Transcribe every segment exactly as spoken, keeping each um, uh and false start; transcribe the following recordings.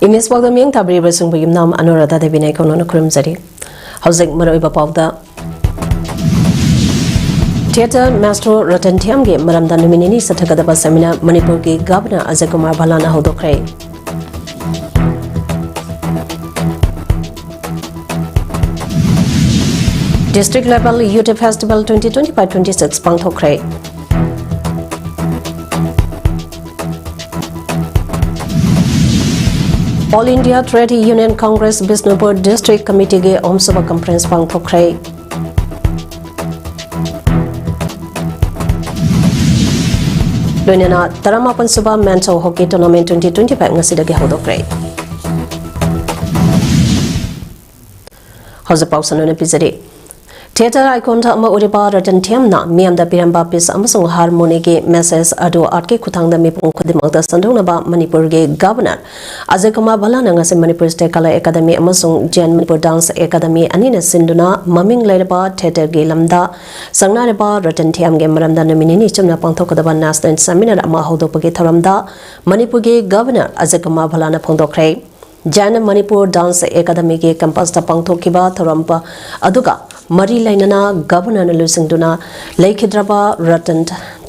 English ꯄꯥꯎꯗ ꯃꯤꯠꯌꯦꯡ ꯊꯥꯕꯤꯔꯤꯕꯁꯤꯡꯕꯨ ꯌꯨꯝꯅꯥꯝ ꯑꯅꯨꯔꯥꯙꯥ ꯗꯦꯕꯤꯅ ꯑꯩꯈꯣꯏꯅ ꯈꯨꯔꯨꯝꯖꯔꯤ꯫ ꯍꯧꯖꯤꯛ ꯃꯔꯨꯑꯣꯏꯕ ꯄꯥꯎꯗ, ꯊꯤꯌꯦꯇꯔ ꯃꯥꯏꯁꯇ꯭ꯔꯣ ꯔꯇꯟ ꯊꯤꯌꯥꯝꯒꯤ ꯃꯔꯝꯗ ꯅꯨꯃꯤꯠ ꯅꯤꯅꯤ ꯆꯠꯊꯒꯗꯕ ꯁꯦꯃꯤꯅꯥꯔ ꯃꯅꯤꯄꯨꯔꯒꯤ ꯒꯚꯔꯅꯔ ꯑꯖꯌ ꯀꯨꯃꯥꯔ ꯚꯜꯂꯥꯅ ꯍꯧꯗꯣꯛꯈ꯭ꯔꯦ꯫ District Level Youth Festival twenty twenty-five twenty-six ꯄꯥꯡꯊꯣꯛꯈ꯭ꯔꯦ꯫ All India Trade Union Congress Bishnupur District Committeeꯒꯤ ꯑꯍꯨꯝꯁꯨꯕ conference ꯄꯥꯡꯊꯣꯛꯈ꯭ꯔꯦ꯫ ꯂꯣꯏꯅꯅ ꯇꯔꯥꯃꯥꯄꯟ ꯁꯨꯕ Men's Hockey Tournament twenty twenty-five ꯉꯁꯤꯗꯒꯤ ꯍꯧꯗꯣꯛꯈ꯭ꯔꯦ꯫ ꯍꯧꯖꯤꯛ ꯄꯥꯎ ꯁꯟꯗꯣꯛꯅ ꯄꯤꯖꯔꯤ꯫ ꯊꯤꯌꯦꯇꯔ ꯑꯥꯏꯀꯣꯟ ꯑꯃ ꯑꯣꯏꯔꯤꯕ ꯔꯇꯟ ꯊꯤꯌꯥꯝꯅ ꯃꯤꯌꯥꯝꯗ ꯄꯤꯔꯝꯕ peace ꯑꯃꯁꯨꯡ harmonyꯒꯤ message ꯑꯗꯨ artꯀꯤ ꯈꯨꯠꯊꯥꯡꯗ ꯃꯤꯄꯨꯝ ꯈꯨꯗꯤꯡꯃꯛꯇ ꯁꯟꯗꯣꯛꯅꯕ ꯃꯅꯤꯄꯨꯔꯒꯤ ꯒꯚꯔꯅꯔ ꯑꯖꯌ ꯀꯨꯃꯥꯔ ꯚꯜꯂꯥꯅ ꯉꯁꯤ ꯃꯅꯤꯄꯨꯔ State Kala Academy ꯑꯃꯁꯨꯡ Jain Manipur Dance Academy ꯑꯅꯤꯅ ꯁꯤꯟꯗꯨꯅ ꯃꯃꯤꯡ ꯂꯩꯔꯕ ꯊꯤꯌꯦꯇꯔꯒꯤ ꯂꯝꯗ ꯆꯪꯅꯔꯤꯕ ꯔꯇꯟ ꯊꯤꯌꯥꯝꯒꯤ ꯃꯔꯝꯗ ꯅꯨꯃꯤꯠ ꯅꯤꯅꯤ ꯆꯨꯞꯅ ꯄꯥꯡꯊꯣꯛꯀꯗꯕ national seminar ꯑꯃ ꯍꯧꯗꯣꯛꯄꯒꯤ ꯊꯧꯔꯝꯗ ꯃꯅꯤꯄꯨꯔꯒꯤ ꯒꯚꯔꯅꯔ ꯑꯖꯌ ꯀꯨꯃꯥꯔ ꯚꯜꯂꯥꯅ ꯐꯣꯡꯗꯣꯛꯈ꯭ꯔꯦ꯫ Jain Manipur Dance Academyꯒꯤ campusꯇ ꯄꯥꯡꯊꯣꯛꯈꯤꯕ ꯊꯧꯔꯝ ꯑꯗꯨꯒ ꯃꯔꯤ ꯂꯩꯅꯅ ꯒꯚꯔꯅꯔꯅ ꯂꯨꯆꯤꯡꯗꯨꯅ ꯂꯩꯈꯤꯗ꯭ꯔꯕ ꯔꯇꯟ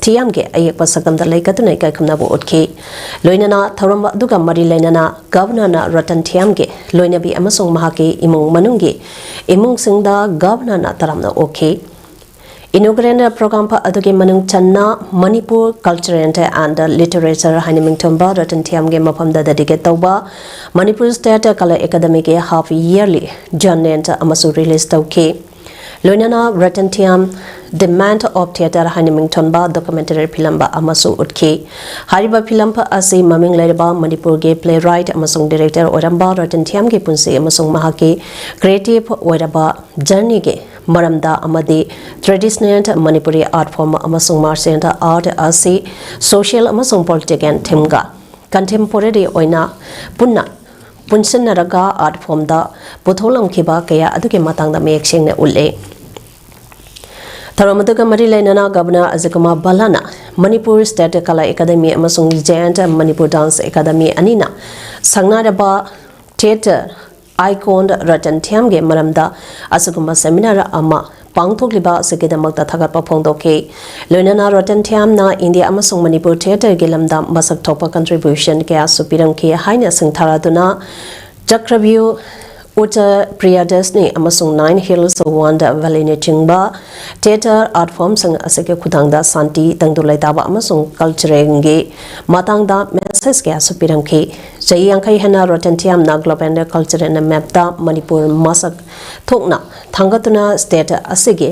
ꯊꯤꯌꯥꯝꯒꯤ ꯑꯌꯦꯛꯄ ꯁꯛꯇꯝꯗ ꯂꯩꯀꯠꯇꯨꯅ ꯏꯀꯥꯏ ꯈꯨꯝꯅꯕ ꯎꯠꯈꯤ꯫ ꯂꯣꯏꯅꯅ ꯊꯧꯔꯝ ꯑꯗꯨꯒ ꯃꯔꯤ ꯂꯩꯅꯅ ꯒꯚꯔꯅꯔꯅ ꯔꯇꯟ ꯊꯤꯌꯥꯝꯒꯤ ꯂꯣꯏꯅꯕꯤ ꯑꯃꯁꯨꯡ ꯃꯍꯥꯛꯀꯤ ꯏꯃꯨꯡ ꯃꯅꯨꯡꯒꯤ ꯏꯃꯨꯡꯁꯤꯡꯗ ꯒꯚꯔꯅꯔꯅ ꯇꯔꯥꯝꯅ ꯑꯣꯛꯈꯤ꯫ Inaugural program ꯑꯗꯨꯒꯤ ꯃꯅꯨꯡ ꯆꯟꯅ Manipur Culture and Literature ꯍꯥꯏꯅ ꯃꯤꯡꯊꯣꯟꯕ ꯔꯇꯟ ꯊꯤꯌꯥꯝꯒꯤ ꯃꯐꯝꯗ dedicate ꯇꯧꯕ Manipur State Kala Academyꯒꯤ half yearly journal ꯑꯃꯁꯨ release ꯇꯧꯈꯤ꯫ ꯂꯣꯏꯅꯅ ꯔꯇꯟ ꯊꯤꯌꯥꯝ The Man of Theatre ꯍꯥꯏꯅ ꯃꯤꯡꯊꯣꯟꯕ documentary film ꯑꯃꯁꯨ ꯎꯠꯈꯤ꯫ ꯍꯥꯏꯔꯤꯕ film ꯑꯁꯤ ꯃꯃꯤꯡ ꯂꯩꯔꯕ ꯃꯅꯤꯄꯨꯔꯒꯤ playwright ꯑꯃꯁꯨꯡ director ꯑꯣꯏꯔꯝꯕ ꯔꯇꯟ ꯊꯤꯌꯥꯝꯒꯤ ꯄꯨꯟꯁꯤ ꯑꯃꯁꯨꯡ ꯃꯍꯥꯛꯀꯤ creative ꯑꯣꯏꯔꯕ journeyꯒꯤ ꯃꯔꯝꯗ ꯑꯃꯗꯤ traditional Manipuri art form ꯑꯃꯁꯨꯡ martial art ꯑꯁꯤ social ꯑꯃꯁꯨꯡ political themeꯒ contemporary ꯑꯣꯏꯅ ꯄꯨꯟꯅ ꯄꯨꯟꯁꯤꯟꯅꯔꯒ art formꯗ ꯄꯨꯊꯣꯛꯂꯝꯈꯤꯕ ꯀꯌꯥ ꯑꯗꯨꯒꯤ ꯃꯇꯥꯡꯗ ꯃꯌꯦꯛ ꯁꯦꯡꯅ ꯎꯠꯂꯦ꯫ ꯊꯧꯔꯝ ꯑꯗꯨꯒ ꯃꯔꯤ ꯂꯩꯅꯅ ꯒꯚꯔꯅꯔ ꯑꯖꯌ ꯀꯨꯃꯥꯔ ꯚꯜꯂꯥꯅ ꯃꯅꯤꯄꯨꯔ ꯁ꯭ꯇꯦꯠ ꯀꯂꯥ ꯑꯦꯀꯥꯗꯃꯤ ꯑꯃꯁꯨꯡ ꯖꯌꯟꯠ ꯃꯅꯤꯄꯨꯔ ꯗꯥꯟꯁ ꯑꯦꯀꯥꯗꯃꯤ ꯑꯅꯤꯅ ꯁꯛꯅꯥꯏꯔꯕ ꯊꯤꯌꯦꯇꯔ ꯑꯥꯏꯀꯣꯟ ꯔꯇꯟ ꯊꯤꯌꯥꯝꯒꯤ ꯃꯔꯝꯗ ꯑꯁꯤꯒꯨꯝꯕ ꯁꯦꯃꯤꯅꯥꯔ ꯑꯃ ꯄꯥꯡꯊꯣꯛꯂꯤꯕ ꯑꯁꯤꯒꯤꯗꯃꯛꯇ ꯊꯥꯒꯠꯄ ꯐꯣꯡꯗꯣꯛꯈꯤ꯫ ꯂꯣꯏꯅꯅ ꯔꯇꯟ ꯊꯤꯌꯥꯝꯅ ꯏꯟꯗꯤꯌꯥ ꯑꯃꯁꯨꯡ ꯃꯅꯤꯄꯨꯔ ꯊꯤꯌꯦꯇꯔꯒꯤ ꯂꯝꯗ ꯃꯁꯛ ꯊꯣꯛꯄ ꯀꯟꯇ꯭ꯔꯤꯕ꯭ꯌꯨꯁꯟ ꯀꯌꯥꯁꯨ ꯄꯤꯔꯝꯈꯤ ꯍꯥꯏꯅ ꯁꯤꯡꯊꯥꯔꯗꯨꯅ ꯆꯀ꯭ꯔꯚ꯭ꯌꯨ, ꯎꯠꯇꯔ ꯄ꯭ꯔꯤꯌꯥꯗꯁꯅꯤ ꯑꯃꯁꯨꯡ ꯅꯥꯏꯟ ꯍꯤꯜꯁ ꯋꯥꯟꯗ ꯚꯦꯂꯤꯅꯆꯤꯡꯕ ꯊꯤꯌꯦꯇꯔ ꯑꯥꯔꯠ ꯐꯣꯔꯝꯁꯤꯡ ꯑꯁꯤꯒꯤ ꯈꯨꯠꯊꯥꯡꯗ ꯁꯥꯟꯇꯤ, ꯇꯪꯗꯨ ꯂꯩꯇꯥꯕ ꯑꯃꯁꯨꯡ ꯀꯜꯆꯔꯦꯜꯒꯤ ꯃꯇꯥꯡꯗ ꯃꯦꯁꯦꯖ ꯀꯌꯥꯁꯨ ꯄꯤꯔꯝꯈꯤ꯫ ꯆꯍꯤ ꯌꯥꯡꯈꯩ ꯍꯦꯟꯅ ꯔꯇꯟ ꯊꯤꯌꯥꯝꯅ ꯒ꯭ꯂꯣꯕꯦꯜ ꯀꯜꯆꯔꯦꯜ ꯃꯦꯞꯇ ꯃꯅꯤꯄꯨꯔ ꯃꯁꯛ ꯊꯣꯛꯅ ꯊꯥꯡꯒꯠꯇꯨꯅ ꯁ꯭ꯇꯦꯠ ꯑꯁꯤꯒꯤ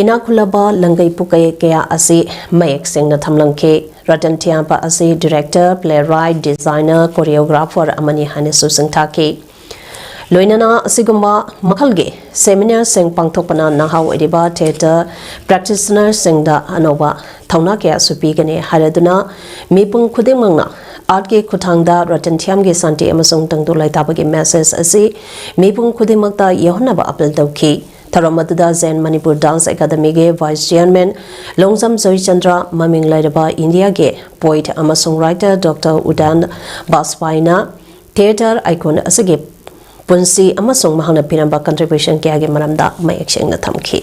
ꯏꯅꯥꯛ ꯈꯨꯜꯂꯕ ꯂꯪꯒꯩ ꯄꯨꯀꯩ ꯀꯌꯥ ꯑꯁꯤ ꯃꯌꯦꯛ ꯁꯦꯡꯅ ꯊꯝꯂꯝꯈꯤ꯫ ꯔꯇꯟ ꯊꯤꯌꯥꯝ ꯑꯁꯤ director, play right, designer, choreographer ꯑꯃꯅꯤ ꯍꯥꯏꯅꯁꯨ ꯁꯤꯡꯊꯥꯈꯤ꯫ ꯂꯣꯏꯅꯅ ꯑꯁꯤꯒꯨꯝꯕ ꯃꯈꯜꯒꯤ ꯁꯦꯃꯤꯅꯥꯔꯁꯤꯡ ꯄꯥꯡꯊꯣꯛꯄꯅ ꯅꯍꯥ ꯑꯣꯏꯔꯤꯕ ꯊꯤꯌꯦꯇꯔ ꯄ꯭ꯔꯦꯛꯇꯤꯁꯅꯔꯁꯤꯡꯗ ꯑꯅꯧꯕ ꯊꯧꯅꯥ ꯀꯌꯥꯁꯨ ꯄꯤꯒꯅꯤ ꯍꯥꯏꯔꯗꯨꯅ ꯃꯤꯄꯨꯝ ꯈꯨꯗꯤꯡꯃꯛꯅ ꯑꯥꯔꯠꯀꯤ ꯈꯨꯠꯊꯥꯡꯗ ꯔꯇꯟ ꯊꯤꯌꯥꯝꯒꯤ ꯁꯥꯟꯇꯤ ꯑꯃꯁꯨꯡ ꯇꯪꯗꯨ ꯂꯩꯇꯥꯕꯒꯤ ꯃꯦꯁꯦꯖ ꯑꯁꯤ ꯃꯤꯄꯨꯝ ꯈꯨꯗꯤꯡꯃꯛꯇ ꯌꯧꯍꯟꯅꯕ ꯑꯄꯤꯜ ꯇꯧꯈꯤ꯫ ꯊꯧꯔꯝ ꯑꯗꯨꯗ ꯖꯌꯟꯠ Manipur dance ꯑꯦꯀꯥꯗꯃꯤꯒꯤ vice chairman Longjam Joychandra, ꯃꯃꯤꯡ ꯂꯩꯔꯕ ꯏꯟꯗꯤꯌꯥꯒꯤ ꯄꯣꯏꯠ ꯑꯃꯁꯨꯡ ꯔꯥꯏꯇꯔ ꯗꯣꯛꯇꯔ ꯎꯗꯥꯟ ꯕꯥꯖꯄꯥꯏꯅ ꯊꯤꯌꯦꯇꯔ ꯑꯥꯏꯀꯣꯟ ꯑꯁꯤꯒꯤ ꯄꯨꯟꯁꯤ ꯑꯃꯁꯨꯡ ꯃꯍꯥꯛꯅ ꯄꯤꯔꯝꯕ ꯀꯟꯇ꯭ꯔꯤꯕ꯭ꯌꯨꯁꯟ ꯀꯌꯥꯒꯤ ꯃꯔꯝꯗ ꯃꯌꯦꯛ ꯁꯦꯡꯅ ꯊꯝꯈꯤ꯫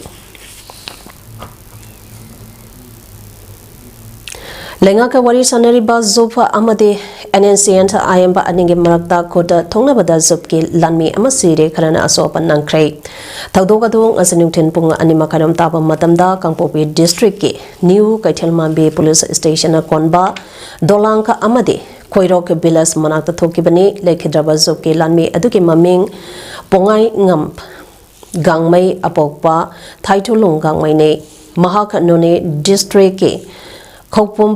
ꯂꯩꯉꯥꯛꯀ ꯋꯥꯔꯤ ꯁꯥꯟꯅꯔꯤꯕ ꯖꯨꯞ ꯑꯃꯗꯤ N N C N I M ꯑꯅꯤꯒꯤ ꯃꯔꯛꯇ ꯈꯨꯠ ꯊꯣꯛꯅꯕꯗ ꯖꯨꯞꯀꯤ ꯂꯥꯟꯃꯤ ꯑꯃ ꯁꯤꯔꯦ, ꯈꯔꯅ ꯑꯁꯣꯛ ꯑꯄꯟ ꯅꯪꯈ꯭ꯔꯦ꯫ ꯊꯧꯗꯣꯛ ꯑꯗꯨ ꯉꯁꯤ ꯅꯨꯡꯊꯤꯜ ꯄꯨꯡ ꯑꯅꯤ ꯃꯈꯥꯏꯔꯣꯝ ꯇꯥꯕ ꯃꯇꯝꯗ ꯀꯥꯡꯄꯣꯛꯄꯤ ꯗꯤꯁꯇ꯭ꯔꯤꯛꯀꯤ ꯅ꯭ꯌꯨ ꯀꯩꯊꯦꯜꯃꯥꯟꯕꯤ ꯄꯨꯂꯤꯁ ꯁ꯭ꯇꯦꯁꯟꯅ ꯀꯣꯟꯕ ꯗꯣꯂꯥꯡ ꯑꯃꯗꯤ ꯈꯣꯏꯔꯣꯛ ꯚꯤꯂꯦꯖ ꯃꯅꯥꯛꯇ ꯊꯣꯛꯈꯤꯕꯅꯤ꯫ ꯂꯩꯈꯤꯗ꯭ꯔꯕ ꯖꯨꯞꯀꯤ ꯂꯥꯟꯃꯤ ꯑꯗꯨꯒꯤ ꯃꯃꯤꯡ ꯄꯣꯉꯥꯏꯉꯝ ꯒꯥꯡꯃꯩ, ꯑꯄꯣꯛꯄ ꯊꯥꯏꯊꯨꯂꯨꯡ ꯒꯥꯡꯃꯩꯅꯤ꯫ ꯃꯍꯥꯛ ꯅꯣꯅꯦ ꯗꯤꯁꯇ꯭ꯔꯤꯛꯀꯤ ꯈꯧꯄꯨꯝ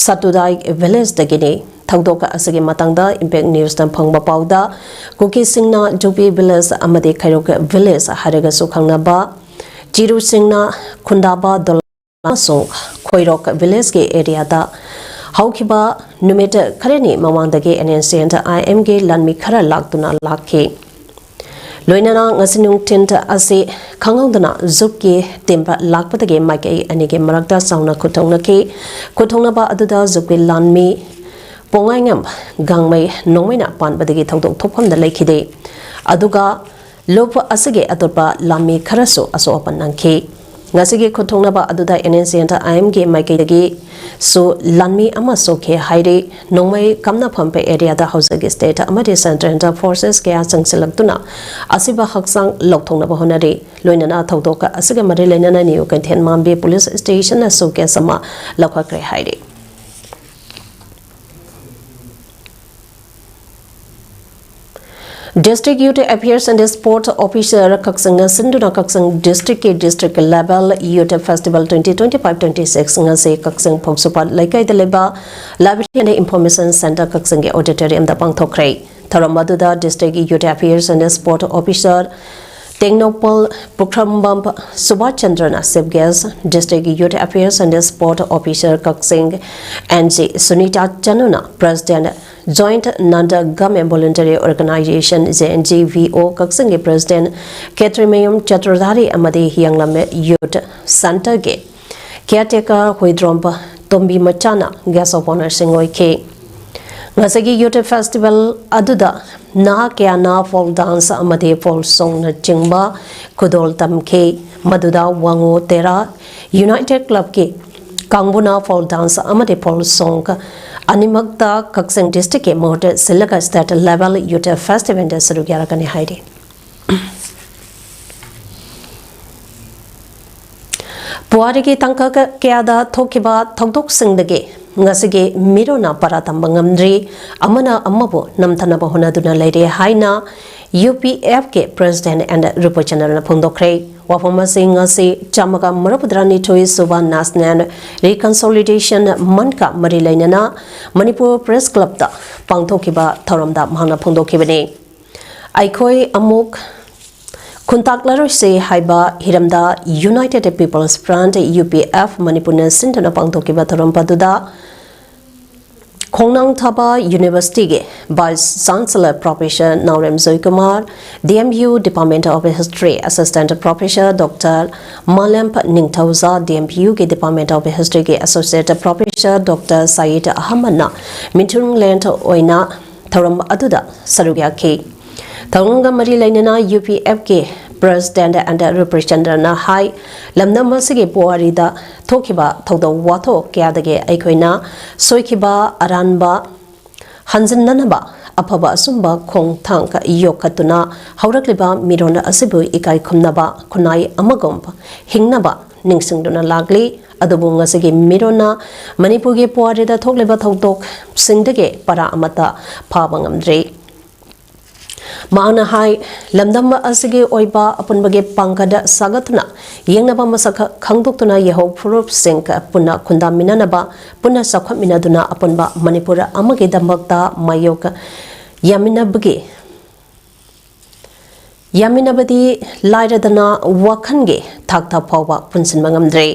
ꯁꯇꯨꯗꯥꯏ ꯚꯤꯂꯦꯖꯇꯒꯤꯅꯤ꯫ ꯊꯧꯗꯣꯛ ꯑꯁꯤꯒꯤ ꯃꯇꯥꯡꯗ ꯏꯝꯄꯦꯛ ꯅ꯭ꯌꯨꯁꯅ ꯐꯪꯕ ꯄꯥꯎꯗ, ꯀꯨꯀꯤꯁꯤꯡꯅ ꯖꯨꯄꯤ ꯚꯤꯂꯦꯖ ꯑꯃꯗꯤ ꯈꯩꯔꯣꯛ ꯚꯤꯂꯦꯖ ꯍꯥꯏꯔꯒꯁꯨ ꯈꯪꯅꯕ ꯆꯤꯔꯨꯁꯤꯡꯅ ꯈꯨꯟꯗꯥꯕ ꯗꯣꯂꯥ ꯑꯃꯁꯨꯡ ꯈꯣꯏꯔꯣꯛ ꯚꯤꯂꯦꯖꯀꯤ ꯑꯦꯔꯤꯌꯥꯗ ꯍꯧꯈꯤꯕ ꯅꯨꯃꯤꯠ ꯈꯔꯅꯤ ꯃꯃꯥꯡꯗꯒꯤ ꯑꯦꯟ ꯑꯦꯟ ꯁꯤ ꯑꯦꯟ ꯑꯥꯏ ꯑꯦꯝꯒꯤ ꯂꯥꯟꯃꯤ ꯈꯔ ꯂꯥꯛꯇꯨꯅ ꯂꯥꯛꯈꯤ꯫ ꯂꯣꯏꯅꯅ ꯉꯁꯤ ꯅꯨꯡꯊꯤꯜ ꯑꯁꯤ ꯈꯪꯍꯧꯗꯅ ꯖꯨꯞꯀꯤ ꯇꯤꯝ ꯂꯥꯛꯄꯗꯒꯤ ꯃꯥꯏꯀꯩ ꯑꯅꯤꯒꯤ ꯃꯔꯛꯇ ꯆꯥꯎꯅ ꯈꯨꯠꯊꯣꯛꯅꯈꯤ꯫ ꯈꯨꯠꯊꯣꯛꯅꯕ ꯑꯗꯨꯗ ꯖꯨꯞꯀꯤ ꯂꯥꯟꯃꯤ ꯄꯣꯉꯥꯏꯉꯝ ꯒꯥꯡꯃꯩ ꯅꯣꯡꯃꯩꯅ ꯄꯥꯟꯕꯗꯒꯤ ꯊꯧꯗꯣꯛ ꯊꯣꯛꯐꯝꯗ ꯂꯩꯈꯤꯗꯦ꯫ ꯑꯗꯨꯒ ꯂꯨꯞ ꯑꯁꯤꯒꯤ ꯑꯇꯣꯞꯄ ꯂꯥꯟꯃꯤ ꯈꯔꯁꯨ ꯑꯁꯣꯛ ꯑꯄꯟ ꯅꯪꯈꯤ꯫ ꯉꯁꯤꯒꯤ ꯈꯨꯠꯊꯣꯛꯅꯕ ꯑꯗꯨꯗ NSCN IMꯒꯤ ꯃꯥꯏꯀꯩꯗꯒꯤꯁꯨ ꯂꯥꯟꯃꯤ ꯑꯃ ꯁꯣꯛꯈꯤ ꯍꯥꯏꯔꯤ꯫ ꯅꯣꯡꯃꯩ ꯀꯥꯞꯅꯐꯝ ꯑꯦꯔꯤꯌꯥꯗ ꯍꯧꯖꯤꯛ state ꯑꯃꯗꯤ central forces ꯀꯌꯥ ꯆꯪꯁꯤꯜꯂꯛꯇꯨꯅ ꯑꯁꯤꯕ ꯍꯛꯆꯥꯡ ꯂꯧꯊꯣꯛꯅꯕ ꯍꯣꯠꯅꯔꯤ꯫ ꯂꯣꯏꯅꯅ ꯊꯧꯗꯣꯛ ꯑꯁꯤꯒ ꯃꯔꯤ ꯂꯩꯅꯅ ꯅ꯭ꯌꯨ ꯀꯩꯊꯦꯜ ꯃꯥꯟꯕꯤ ꯄꯨꯂꯤꯁ ꯁ꯭ꯇꯦꯁꯟꯅꯁꯨ ꯀꯦꯁ ꯑꯃ ꯂꯧꯈꯠꯈ꯭ꯔꯦ ꯍꯥꯏꯔꯤ꯫ District Youth Affairs and Sport Officer ꯀꯛꯆꯤꯡꯅ ꯁꯤꯟꯗꯨꯅ ꯀꯛꯆꯤꯡ districtꯀꯤ district level Youth Festival twenty twenty five twenty six ꯉꯁꯤ ꯀꯛꯆꯤꯡ ꯐꯧꯁꯨꯄꯥꯠ ꯂꯩꯀꯥꯏꯗ ꯂꯩꯕ Library and Information Centre ꯀꯛꯆꯤꯡꯒꯤ auditoriumꯗ ꯄꯥꯡꯊꯣꯛꯈ꯭ꯔꯦ꯫ ꯊꯧꯔꯝ ꯑꯗꯨꯗ district Youth Affairs and Sport Officer Tengnoupal Pukhrambam Subhas ꯆꯟꯗ꯭ꯔꯅ chief guest, district Youth Affairs and Sport Officer Kakching NG Sunita ꯆꯅꯨꯅ president, Joint Non Government Voluntary Organisation JNGVO ꯀꯛꯆꯤꯡꯒꯤ president ꯈꯦꯇ꯭ꯔꯤꯃꯌꯨꯝ ꯆꯇ꯭ꯔꯙꯥꯔꯤ ꯑꯃꯗꯤ ꯍꯤꯌꯥꯡꯂꯝ Youth Centreꯒꯤ caretaker ꯍꯨꯏꯗ꯭ꯔꯣꯝꯕ ꯇꯣꯝꯕꯤ ꯃꯆꯥꯅ guest of honourꯁꯤꯡ ꯑꯣꯏꯈꯤ꯫ ꯉꯁꯤꯒꯤ Youth Festival ꯑꯗꯨꯗ ꯅꯍꯥ ꯀꯌꯥꯅ folk dance ꯑꯃꯗꯤ folk songꯅꯆꯤꯡꯕ ꯈꯨꯗꯣꯜ ꯇꯝꯈꯤ꯫ ꯃꯗꯨꯗ ꯋꯥꯉꯨ ꯇꯦꯔꯥ United Clubꯀꯤ ꯀꯥꯡꯕꯨꯅ folk dance ꯑꯃꯗꯤ folk song ꯑꯅꯤꯃꯛꯇ ꯀꯛꯆꯤꯡ districtꯀꯤ ꯃꯍꯨꯠ ꯁꯤꯜꯂꯒ state level Youth Festivalꯗ ꯁꯔꯨꯛ ꯌꯥꯔꯛꯀꯅꯤ ꯍꯥꯏꯔꯤ꯫ ꯄꯨꯋꯥꯔꯤꯒꯤ ꯇꯥꯡꯀꯛ ꯀꯌꯥꯗ ꯊꯣꯛꯈꯤꯕ ꯊꯧꯗꯣꯛꯁꯤꯡꯗꯒꯤ ꯉꯁꯤꯒꯤ ꯃꯤꯔꯣꯟꯅ ꯄꯔꯥ ꯇꯝꯕ ꯉꯝꯗ꯭ꯔꯤ, ꯑꯃꯅ ꯑꯃꯕꯨ ꯅꯝꯊꯅꯕ ꯍꯣꯠꯅꯗꯨꯅ ꯂꯩꯔꯦ ꯍꯥꯏꯅ UPFꯀꯤ president N Rupachandraꯅ ꯐꯣꯡꯗꯣꯛꯈ꯭ꯔꯦ꯫ ꯋꯥꯐꯝ ꯑꯁꯤ ꯉꯁꯤ ꯆꯥꯝꯃꯒ ꯃꯔꯤꯐꯨꯇꯔꯥꯅꯤꯊꯣꯏ ꯁꯨꯕ National Reconciliation Monthꯀ ꯃꯔꯤ ꯂꯩꯅꯅ ꯃꯅꯤꯄꯨꯔ Press Clubꯇ ꯄꯥꯡꯊꯣꯛꯈꯤꯕ ꯊꯧꯔꯝꯗ ꯃꯍꯥꯛꯅ ꯐꯣꯡꯗꯣꯛꯈꯤꯕꯅꯤ꯫ ꯑꯩꯈꯣꯏ ꯑꯃꯨꯛ ꯈꯨꯟꯇꯥꯛꯂꯔꯣꯏꯁꯦ ꯍꯥꯏꯕ ꯍꯤꯔꯝꯗ United People's Front, UPF, ꯃꯅꯤꯄꯨꯔꯅ ꯁꯤꯟꯗꯨꯅ ꯄꯥꯡꯊꯣꯛꯈꯤꯕ ꯊꯧꯔꯝ ꯑꯗꯨꯗ ꯈꯣꯡꯅꯥꯡ ꯊꯥꯕ ꯌꯨꯅꯤꯚꯔꯁꯤꯇꯤꯒꯤ Vice Chancellor Professor Naorem Joykumar, D M U Department of History Assistant Professor Doctor ꯃꯥꯂꯦꯝ ꯅꯤꯡꯊꯧꯖꯥ, D M U ꯒꯤ Department of History ꯒꯤ Associate Professor Doctor ꯁꯌꯤꯗ ꯑꯍꯃꯗꯅ ꯃꯤꯊꯨꯡꯂꯦꯟ ꯑꯣꯏꯅ ꯊꯧꯔꯝ ꯑꯗꯨꯗ ꯁꯔꯨꯛ ꯌꯥꯈꯤ꯫ ꯊꯧꯔꯝꯒ ꯃꯔꯤ ꯂꯩꯅꯅ U P F ꯀꯤ President and Representative ꯅ ꯍꯥꯏ, ꯂꯝꯗꯝ ꯑꯁꯤꯒꯤ ꯄꯨꯋꯥꯔꯤꯗ ꯊꯣꯛꯈꯤꯕ ꯊꯧꯗꯣꯛ ꯋꯥꯊꯣꯛ ꯀꯌꯥꯗꯒꯤ ꯑꯩꯈꯣꯏꯅ ꯁꯣꯏꯈꯤꯕ ꯑꯔꯥꯟꯕ ꯍꯟꯖꯤꯟꯅꯅꯕ ꯑꯐꯕ ꯑꯆꯨꯝꯕ ꯈꯣꯡꯊꯥꯡ ꯌꯣꯛꯈꯠꯇꯨꯅ ꯍꯧꯔꯛꯂꯤꯕ ꯃꯤꯔꯣꯟ ꯑꯁꯤꯕꯨ ꯏꯀꯥꯏ ꯈꯨꯝꯅꯕ ꯈꯨꯟꯅꯥꯏ ꯑꯃꯒꯨꯝ ꯍꯤꯡꯅꯕ ꯅꯤꯡꯁꯤꯡꯗꯨꯅ ꯂꯥꯛꯂꯤ꯫ ꯑꯗꯨꯕꯨ ꯉꯁꯤꯒꯤ ꯃꯤꯔꯣꯟꯅ ꯃꯅꯤꯄꯨꯔꯒꯤ ꯄꯨꯋꯥꯔꯤꯗ ꯊꯣꯛꯂꯤꯕ ꯊꯧꯗꯣꯛꯁꯤꯡꯗꯒꯤ ꯄꯔꯥ ꯑꯃꯠꯇ ꯐꯥꯕ ꯉꯝꯗ꯭ꯔꯤ꯫ ꯃꯍꯥꯛꯅ ꯍꯥꯏ, ꯂꯝꯗꯝ ꯑꯁꯤꯒꯤ ꯑꯣꯏꯕ ꯑꯄꯨꯟꯕꯒꯤ ꯄꯥꯡꯒꯜ ꯁꯥꯒꯠꯇꯨꯅ ꯌꯦꯡꯅꯕ ꯃꯁꯛ ꯈꯪꯗꯣꯛꯇꯨꯅ ꯌꯦꯍꯧ ꯐꯨꯔꯨꯞꯁꯤꯡ ꯄꯨꯟꯅ ꯈꯨꯟꯗꯥꯃꯤꯟꯅꯅꯕ, ꯄꯨꯟꯅ ꯆꯥꯎꯈꯠꯃꯤꯟꯅꯗꯨꯅ ꯑꯄꯨꯟꯕ ꯃꯅꯤꯄꯨꯔ ꯑꯃꯒꯤꯗꯃꯛꯇ ꯃꯥꯌꯣꯛ ꯌꯥꯃꯤꯟꯅꯕꯒꯤ ꯌꯥꯃꯤꯟꯅꯕꯗꯤ ꯂꯥꯏꯔꯗꯅ ꯋꯥꯈꯜꯒꯤ ꯊꯥꯛꯇ ꯐꯥꯎꯕ ꯄꯨꯟꯁꯤꯟꯕ ꯉꯝꯗ꯭ꯔꯦ꯫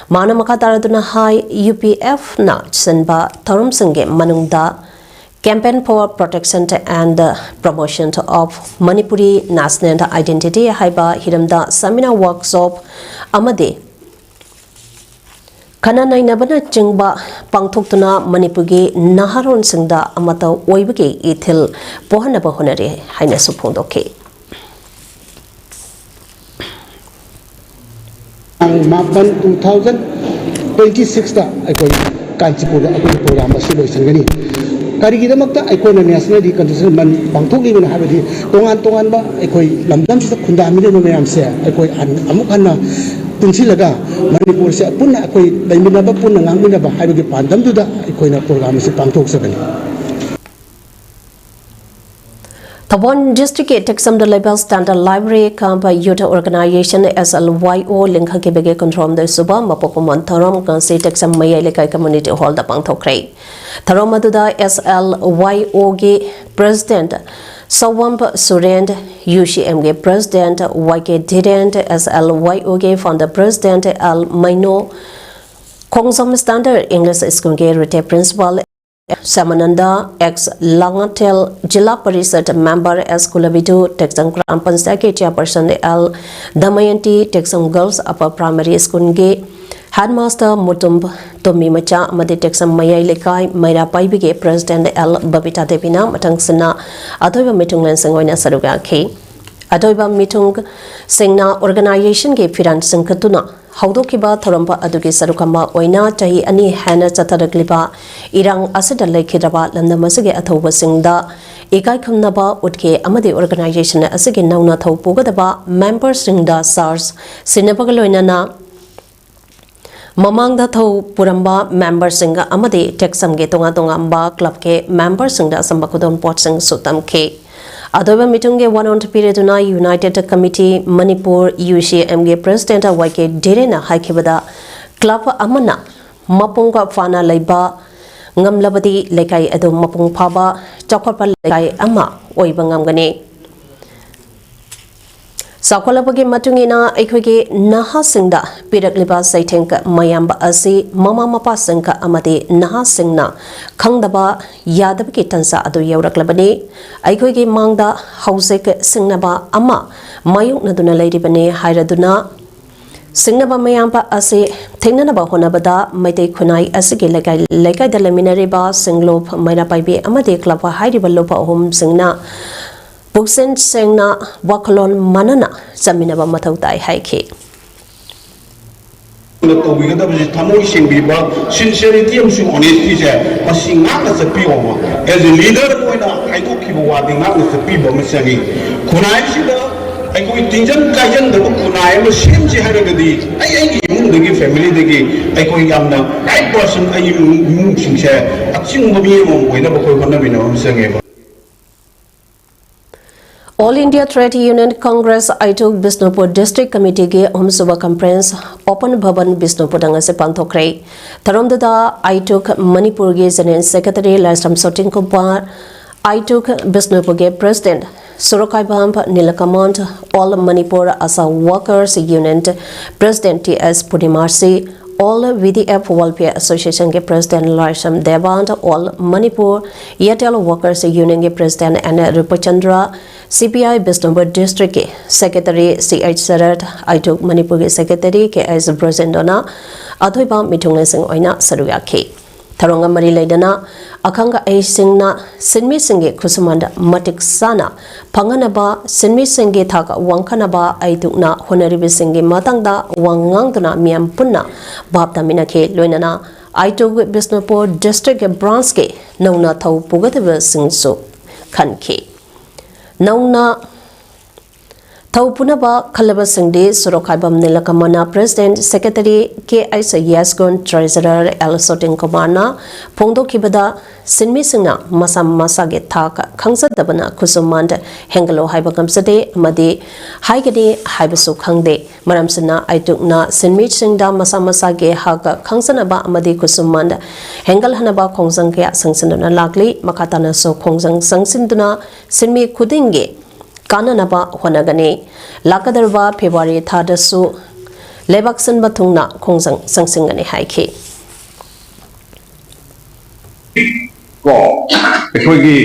ꯃꯥꯅ ꯃꯈꯥ ꯇꯥꯔꯗꯨꯅ ꯍꯥꯏ, UPF ꯅ ꯁꯤꯟꯕ ꯊꯧꯔꯝꯁꯤꯡꯒꯤ ꯃꯅꯨꯡꯗ Campaign for Protection and Promotion of Manipuri National Identity ꯍꯥꯏꯕ ꯍꯤꯔꯝꯗ seminar workshop ꯑꯃꯗꯤ ꯈꯟꯅ ꯅꯩꯅꯕꯅꯆꯤꯡꯕ ꯄꯥꯡꯊꯣꯛꯇꯨꯅ ꯃꯅꯤꯄꯨꯔꯒꯤ ꯅꯍꯥꯔꯣꯟꯁꯤꯡꯗ ꯑꯃꯠꯇ ꯑꯣꯏꯕꯒꯤ ꯏꯊꯤꯜ ꯄꯣꯛꯍꯟꯅꯕ ꯍꯣꯠꯅꯔꯤ ꯍꯥꯏꯅꯁꯨ ꯐꯣꯡꯗꯣꯛꯈꯤ꯫ ꯇꯥꯡ ꯃꯥꯄꯟ, two thousand twenty six ꯇ ꯑꯩꯈꯣꯏ ꯀꯥꯟꯆꯤꯄꯨꯔꯗ ꯑꯩꯈꯣꯏꯒꯤ program ꯑꯁꯤ ꯂꯣꯏꯁꯤꯟꯒꯅꯤ꯫ ꯀꯔꯤꯒꯤꯗꯃꯛꯇ ꯑꯩꯈꯣꯏꯅ National Reconciliation Month ꯄꯥꯡꯊꯣꯛꯂꯤꯕꯅꯣ ꯍꯥꯏꯕꯗꯤ, ꯇꯣꯉꯥꯟ ꯇꯣꯉꯥꯟꯕ ꯑꯩꯈꯣꯏ ꯂꯝꯗꯝꯁꯤꯗ ꯈꯨꯟꯗꯥꯃꯤꯟꯅꯕ ꯃꯌꯥꯝꯁꯦ ꯑꯩꯈꯣꯏ ꯍꯟ-, ꯑꯃꯨꯛ ꯍꯟꯅ ꯄꯨꯟꯁꯤꯜꯂꯒ ꯃꯅꯤꯄꯨꯔꯁꯦ ꯄꯨꯟꯅ ꯑꯩꯈꯣꯏ ꯂꯩꯃꯤꯟꯅꯕ, ꯄꯨꯟꯅ ꯉꯥꯡꯃꯤꯟꯅꯕ ꯍꯥꯏꯕꯒꯤ ꯄꯥꯟꯗꯝꯗꯨꯗ ꯑꯩꯈꯣꯏꯅ program ꯑꯁꯤ ꯄꯥꯡꯊꯣꯛꯆꯕꯅꯤ꯫ ꯊꯧꯕꯥꯜ district ꯀꯤ ꯇꯦꯛꯆꯝꯗ ꯂꯩꯕ Standard Library cum Youth Organization, S L Y O ꯂꯤꯡꯈꯠꯈꯤꯕꯒꯤ ꯀꯨꯟꯊ꯭ꯔꯣꯝꯗ ꯁꯨꯕ ꯃꯄꯣꯛ ꯀꯨꯝꯑꯣꯟ ꯊꯧꯔꯝ ꯉꯁꯤ ꯇꯦꯛꯆꯝ ꯃꯌꯥꯏ ꯂꯩꯀꯥꯏ community hall ꯗ ꯄꯥꯡꯊꯣꯛꯈ꯭ꯔꯦ꯫ ꯊꯧꯔꯝ ꯑꯗꯨꯗ S L Y O ꯒꯤ President ꯁꯧꯋꯝ ꯁꯨꯔꯦꯟ, U C M ꯒꯤ President Y K ꯙꯤꯔꯦꯟ, S L Y O ꯒꯤ Founder President L ꯃꯩꯅꯣ, ꯈꯣꯡꯖꯣꯝ Standard English School ꯒꯤ retired principal Syamananda, ex Langatel Jila Parishad member S Kulabidu, Teksang Gram Panchayat ke chairperson L Damayanti, Teksang Girls Upper Primary School ke headmaster Mutum Tomi Macha amadi Teksang Mayai Lekai Maira Paibi ke president L Babita Devina mathang sina atoiba mitunglen sing oina saruk yakhi. Atoiba mitung singna organization ke phiran singkatuna ꯍꯧꯗꯣꯛꯈꯤꯕ ꯊꯧꯔꯝ ꯑꯗꯨꯒꯤ ꯁꯔꯨꯛ ꯑꯃ ꯑꯣꯏꯅ ꯆꯍꯤ ꯑꯅꯤ ꯍꯦꯟꯅ ꯆꯠꯊꯔꯛꯂꯤꯕ ꯏꯔꯥꯡ ꯑꯁꯤꯗ ꯂꯩꯈꯤꯗ꯭ꯔꯕ ꯂꯝꯗꯝ ꯑꯁꯤꯒꯤ ꯑꯊꯧꯕꯁꯤꯡꯗ ꯏꯀꯥꯏ ꯈꯨꯝꯅꯕ ꯎꯠꯈꯤ ꯑꯃꯗꯤ organization ꯑꯁꯤꯒꯤ ꯅꯧꯅ ꯊꯧ ꯄꯨꯒꯗꯕ memberꯁꯤꯡꯗ charge ꯁꯤꯟꯅꯕꯒ ꯂꯣꯏꯅꯅ ꯃꯃꯥꯡꯗ ꯊꯧ ꯄꯨꯔꯝꯕ memberꯁꯤꯡ ꯑꯃꯗꯤ ꯇꯦꯛꯁꯝꯒꯤ ꯇꯣꯉꯥꯟ ꯇꯣꯉꯥꯟꯕ clubꯀꯤ memberꯁꯤꯡꯗ ꯑꯆꯝꯕ ꯈꯨꯗꯣꯜꯄꯣꯠꯁꯤꯡꯁꯨ ꯇꯝꯈꯤ꯫ ꯑꯗꯨꯒ ꯃꯤꯇꯤꯡꯒꯤ ꯋꯥꯅꯣꯝ ꯄꯤꯔꯗꯨꯅ United Committee ꯃꯅꯤꯄꯨꯔ, UCMꯒꯤ president ꯋꯥꯏ ꯀꯦ ꯙꯤꯔꯦꯟꯅ ꯍꯥꯏꯈꯤꯕꯗ, club ꯑꯃꯅ ꯃꯄꯨꯡ ꯐꯥꯅ ꯂꯩꯕ ꯉꯝꯂꯕꯗꯤ ꯂꯩꯀꯥꯏ ꯑꯗꯨ ꯃꯄꯨꯡ ꯐꯥꯕ ꯆꯥꯎꯈꯠꯄ ꯂꯩꯀꯥꯏ ꯑꯃ ꯑꯣꯏꯕ ꯉꯝꯒꯅꯤ꯫ ꯆꯥꯎꯈꯠꯂꯛꯄꯒꯤ ꯃꯇꯨꯡ ꯏꯟꯅ ꯑꯩꯈꯣꯏꯒꯤ ꯅꯍꯥꯁꯤꯡꯗ ꯄꯤꯔꯛꯂꯤꯕ ꯆꯩꯊꯦꯡ ꯃꯌꯥꯝ ꯑꯁꯤ ꯃꯃꯥ ꯃꯄꯥꯁꯤꯡ ꯑꯃꯗꯤ ꯅꯍꯥꯁꯤꯡꯅ ꯈꯪꯗꯕ ꯌꯥꯗꯕꯒꯤ ꯇꯥꯟꯖꯥ ꯑꯗꯨ ꯌꯧꯔꯛꯂꯕꯅꯤ꯫ ꯑꯩꯈꯣꯏꯒꯤ ꯃꯥꯡꯗ ꯍꯧꯖꯤꯛ ꯁꯤꯡꯅꯕ ꯑꯃ ꯃꯥꯌꯣꯛꯅꯗꯨꯅ ꯂꯩꯔꯤꯕꯅꯤ ꯍꯥꯏꯔꯗꯨꯅ, ꯁꯤꯡꯅꯕ ꯃꯌꯥꯝ ꯑꯁꯤ ꯊꯦꯡꯅꯅꯕ ꯍꯣꯠꯅꯕꯗ ꯃꯩꯇꯩ ꯈꯨꯟꯅꯥꯏ ꯑꯁꯤꯒꯤ ꯂꯩꯀꯥꯏ ꯂꯩꯀꯥꯏꯗ ꯂꯩꯃꯤꯟꯅꯔꯤꯕ ꯁꯤꯡꯂꯨꯞ, ꯃꯩꯔꯥ ꯄꯥꯏꯕꯤ ꯑꯃꯗꯤ club ꯍꯥꯏꯔꯤꯕ ꯂꯨꯞ ꯑꯍꯨꯝꯁꯤꯡꯅ ꯄꯨꯛꯆꯦꯜ ꯁꯦꯡꯅ, ꯋꯥꯈꯜꯂꯣꯟ ꯃꯥꯟꯅꯅ ꯆꯠꯃꯤꯟꯅꯕ ꯃꯊꯧ ꯇꯥꯏ ꯍꯥꯏꯈꯤ꯫ ꯇꯧꯕꯤꯒꯗꯕꯁꯤ ꯊꯃꯣꯏ ꯁꯦꯡꯕꯤꯕ, sincerity ꯑꯃꯁꯨꯡ honestyꯁꯦ ꯃꯁꯤ ꯉꯥꯛꯅ ꯆꯠꯄꯤꯌꯣꯕ꯫ As a leader ꯑꯃ ꯑꯣꯏꯅ ꯍꯥꯏꯗꯣꯛꯈꯤꯕ ꯋꯥꯗꯤ ꯉꯥꯛꯅ ꯆꯠꯄꯤꯕ ꯑꯃ ꯆꯪꯉꯤ꯫ ꯈꯨꯟꯅꯥꯏꯁꯤꯗ ꯑꯩꯈꯣꯏ ꯇꯤꯟꯖꯟ ꯀꯥꯏꯖꯟꯗꯕ ꯈꯨꯟꯅꯥꯏ ꯑꯃ ꯁꯦꯝꯁꯤ ꯍꯥꯏꯔꯒꯗꯤ ꯑꯩ ꯑꯩꯒꯤ ꯏꯃꯨꯡꯗꯒꯤ, familyꯗꯒꯤ ꯑꯩꯈꯣꯏ ꯌꯥꯝꯅ right person, ꯑꯩꯒꯤ ꯏꯃꯨꯡ, ꯏꯃꯨꯡꯁꯤꯡꯁꯦ ꯑꯆꯤꯡꯕ ꯃꯤ ꯑꯃꯃꯝ ꯑꯣꯏꯅꯕ ꯑꯩꯈꯣꯏ ꯍꯣꯠꯅꯃꯤꯟꯅꯕ ꯑꯃ ꯆꯪꯉꯦꯕ꯫ All India Trade Union Congress ꯑꯥꯏꯇꯨꯛ Bishnupur District Committeeꯒꯤ ꯑꯍꯨꯝꯁꯨꯕ conference Open Bhavan ꯕꯤꯁꯅꯨꯄꯨꯔꯗ ꯉꯁꯤ ꯄꯥꯡꯊꯣꯛꯈ꯭ꯔꯦ꯫ ꯊꯧꯔꯝꯗꯨꯗ ꯑꯥꯏꯇꯨꯛ ꯃꯅꯤꯄꯨꯔꯒꯤ General Secretary Laishram Sotin Kumar, AITUC ꯕꯤꯁꯅꯨꯄꯨꯔꯒꯤ President Surkhaibam Nilakamal, All Manipur ASHA Workers Union President T S Purnimashi, All V D F Welfare Association ꯒꯤ President Laishram Deban, All Manipur Airtel Workers Union ꯒꯤ President N Rupachandra, C P I Bishnupur District ꯀꯤ Secretary C H Sarat, ꯑꯥꯏꯇꯨꯛ ꯃꯅꯤꯄꯨꯔꯒꯤ Secretary K S ꯕ꯭ꯔꯖꯦꯟꯗ꯭ꯔꯣꯅ ꯑꯊꯣꯏꯕ ꯃꯤꯊꯨꯡꯂꯦꯟꯁꯤꯡ ꯑꯣꯏꯅ ꯁꯔꯨꯛ ꯌꯥꯈꯤ꯫ ꯊꯧꯔꯝꯒ ꯃꯔꯤ ꯂꯩꯅꯅ ꯑꯈꯪ ꯑꯍꯩꯁꯤꯡꯅ ꯁꯤꯟꯃꯤꯁꯤꯡꯒꯤ ꯈꯨꯠꯁꯨꯃꯟ ꯃꯇꯤꯛ ꯆꯥꯅ ꯐꯪꯍꯟꯅꯕ, ꯁꯤꯟꯃꯤꯁꯤꯡꯒꯤ ꯊꯥꯛ ꯋꯥꯡꯈꯠꯅꯕ ꯑꯥꯏꯇꯨꯛꯅ ꯍꯣꯠꯅꯔꯤꯕꯁꯤꯡꯒꯤ ꯃꯇꯥꯡꯗ ꯋꯥ ꯉꯥꯡꯗꯨꯅ ꯃꯤꯌꯥꯝ ꯄꯨꯟꯅ ꯚꯥꯞ ꯇꯥꯃꯤꯟꯅꯈꯤ꯫ ꯂꯣꯏꯅꯅ ꯑꯥꯏꯇꯨꯛ ꯕꯤꯁꯅꯨꯄꯨꯔ District Branch ꯀꯤ ꯅꯧꯅ ꯊꯧ ꯄꯨꯒꯗꯕꯁꯤꯡꯁꯨ ꯈꯟꯈꯤ꯫ ꯅꯧꯅ ꯊꯧ ꯄꯨꯅꯕ ꯈꯜꯂꯕꯁꯤꯡꯗꯤ ꯁꯣꯔꯣꯛꯈꯥꯏꯕꯝ ꯅꯤꯂꯀꯃꯜꯅ President, Secretary K H Yasgun, Treasurer L ꯁꯣꯇꯤꯟ ꯀꯨꯃꯥꯔꯅ ꯐꯣꯡꯗꯣꯛꯈꯤꯕꯗ, ꯁꯤꯟꯃꯤꯁꯤꯡꯅ ꯃꯁꯥ ꯃꯁꯥꯒꯤ ꯊꯥꯛ ꯈꯪꯖꯗꯕꯅ ꯈꯨꯠꯁꯨꯃꯟ ꯍꯦꯟꯒꯠꯂꯣ ꯍꯥꯏꯕ ꯉꯝꯖꯗꯦ ꯑꯃꯗꯤ ꯍꯥꯏꯒꯅꯤ ꯍꯥꯏꯕꯁꯨ ꯈꯪꯗꯦ꯫ ꯃꯔꯝꯁꯤꯅ ꯑꯥꯏꯇꯨꯛꯅ ꯁꯤꯟꯃꯤꯁꯤꯡꯗ ꯃꯁꯥ ꯃꯁꯥꯒꯤ ꯍꯛ ꯈꯪꯖꯅꯕ ꯑꯃꯗꯤ ꯈꯨꯠꯁꯨꯃꯟ ꯍꯦꯟꯒꯠꯍꯟꯅꯕ ꯈꯣꯡꯖꯪ ꯀꯌꯥ ꯆꯪꯁꯤꯟꯗꯨꯅ ꯂꯥꯛꯂꯤ꯫ ꯃꯈꯥ ꯇꯥꯅꯁꯨ ꯈꯣꯡꯖꯪ ꯆꯪꯁꯤꯟꯗꯨꯅ ꯁꯤꯟꯃꯤ ꯈꯨꯗꯤꯡꯒꯤ ꯀꯥꯟꯅꯅꯕ ꯍꯣꯠꯅꯒꯅꯤ꯫ ꯂꯥꯛꯀꯗꯧꯔꯤꯕ ꯐꯦꯕ꯭ꯔꯨꯋꯥꯔꯤ ꯊꯥꯗꯁꯨ ꯂꯩꯕꯥꯛ ꯁꯤꯟꯕ ꯊꯨꯡꯅ ꯈꯣꯡꯖꯪ ꯆꯪꯁꯤꯟꯒꯅꯤ ꯍꯥꯏꯈꯤ꯫ ꯀꯣ, ꯑꯩꯈꯣꯏꯒꯤ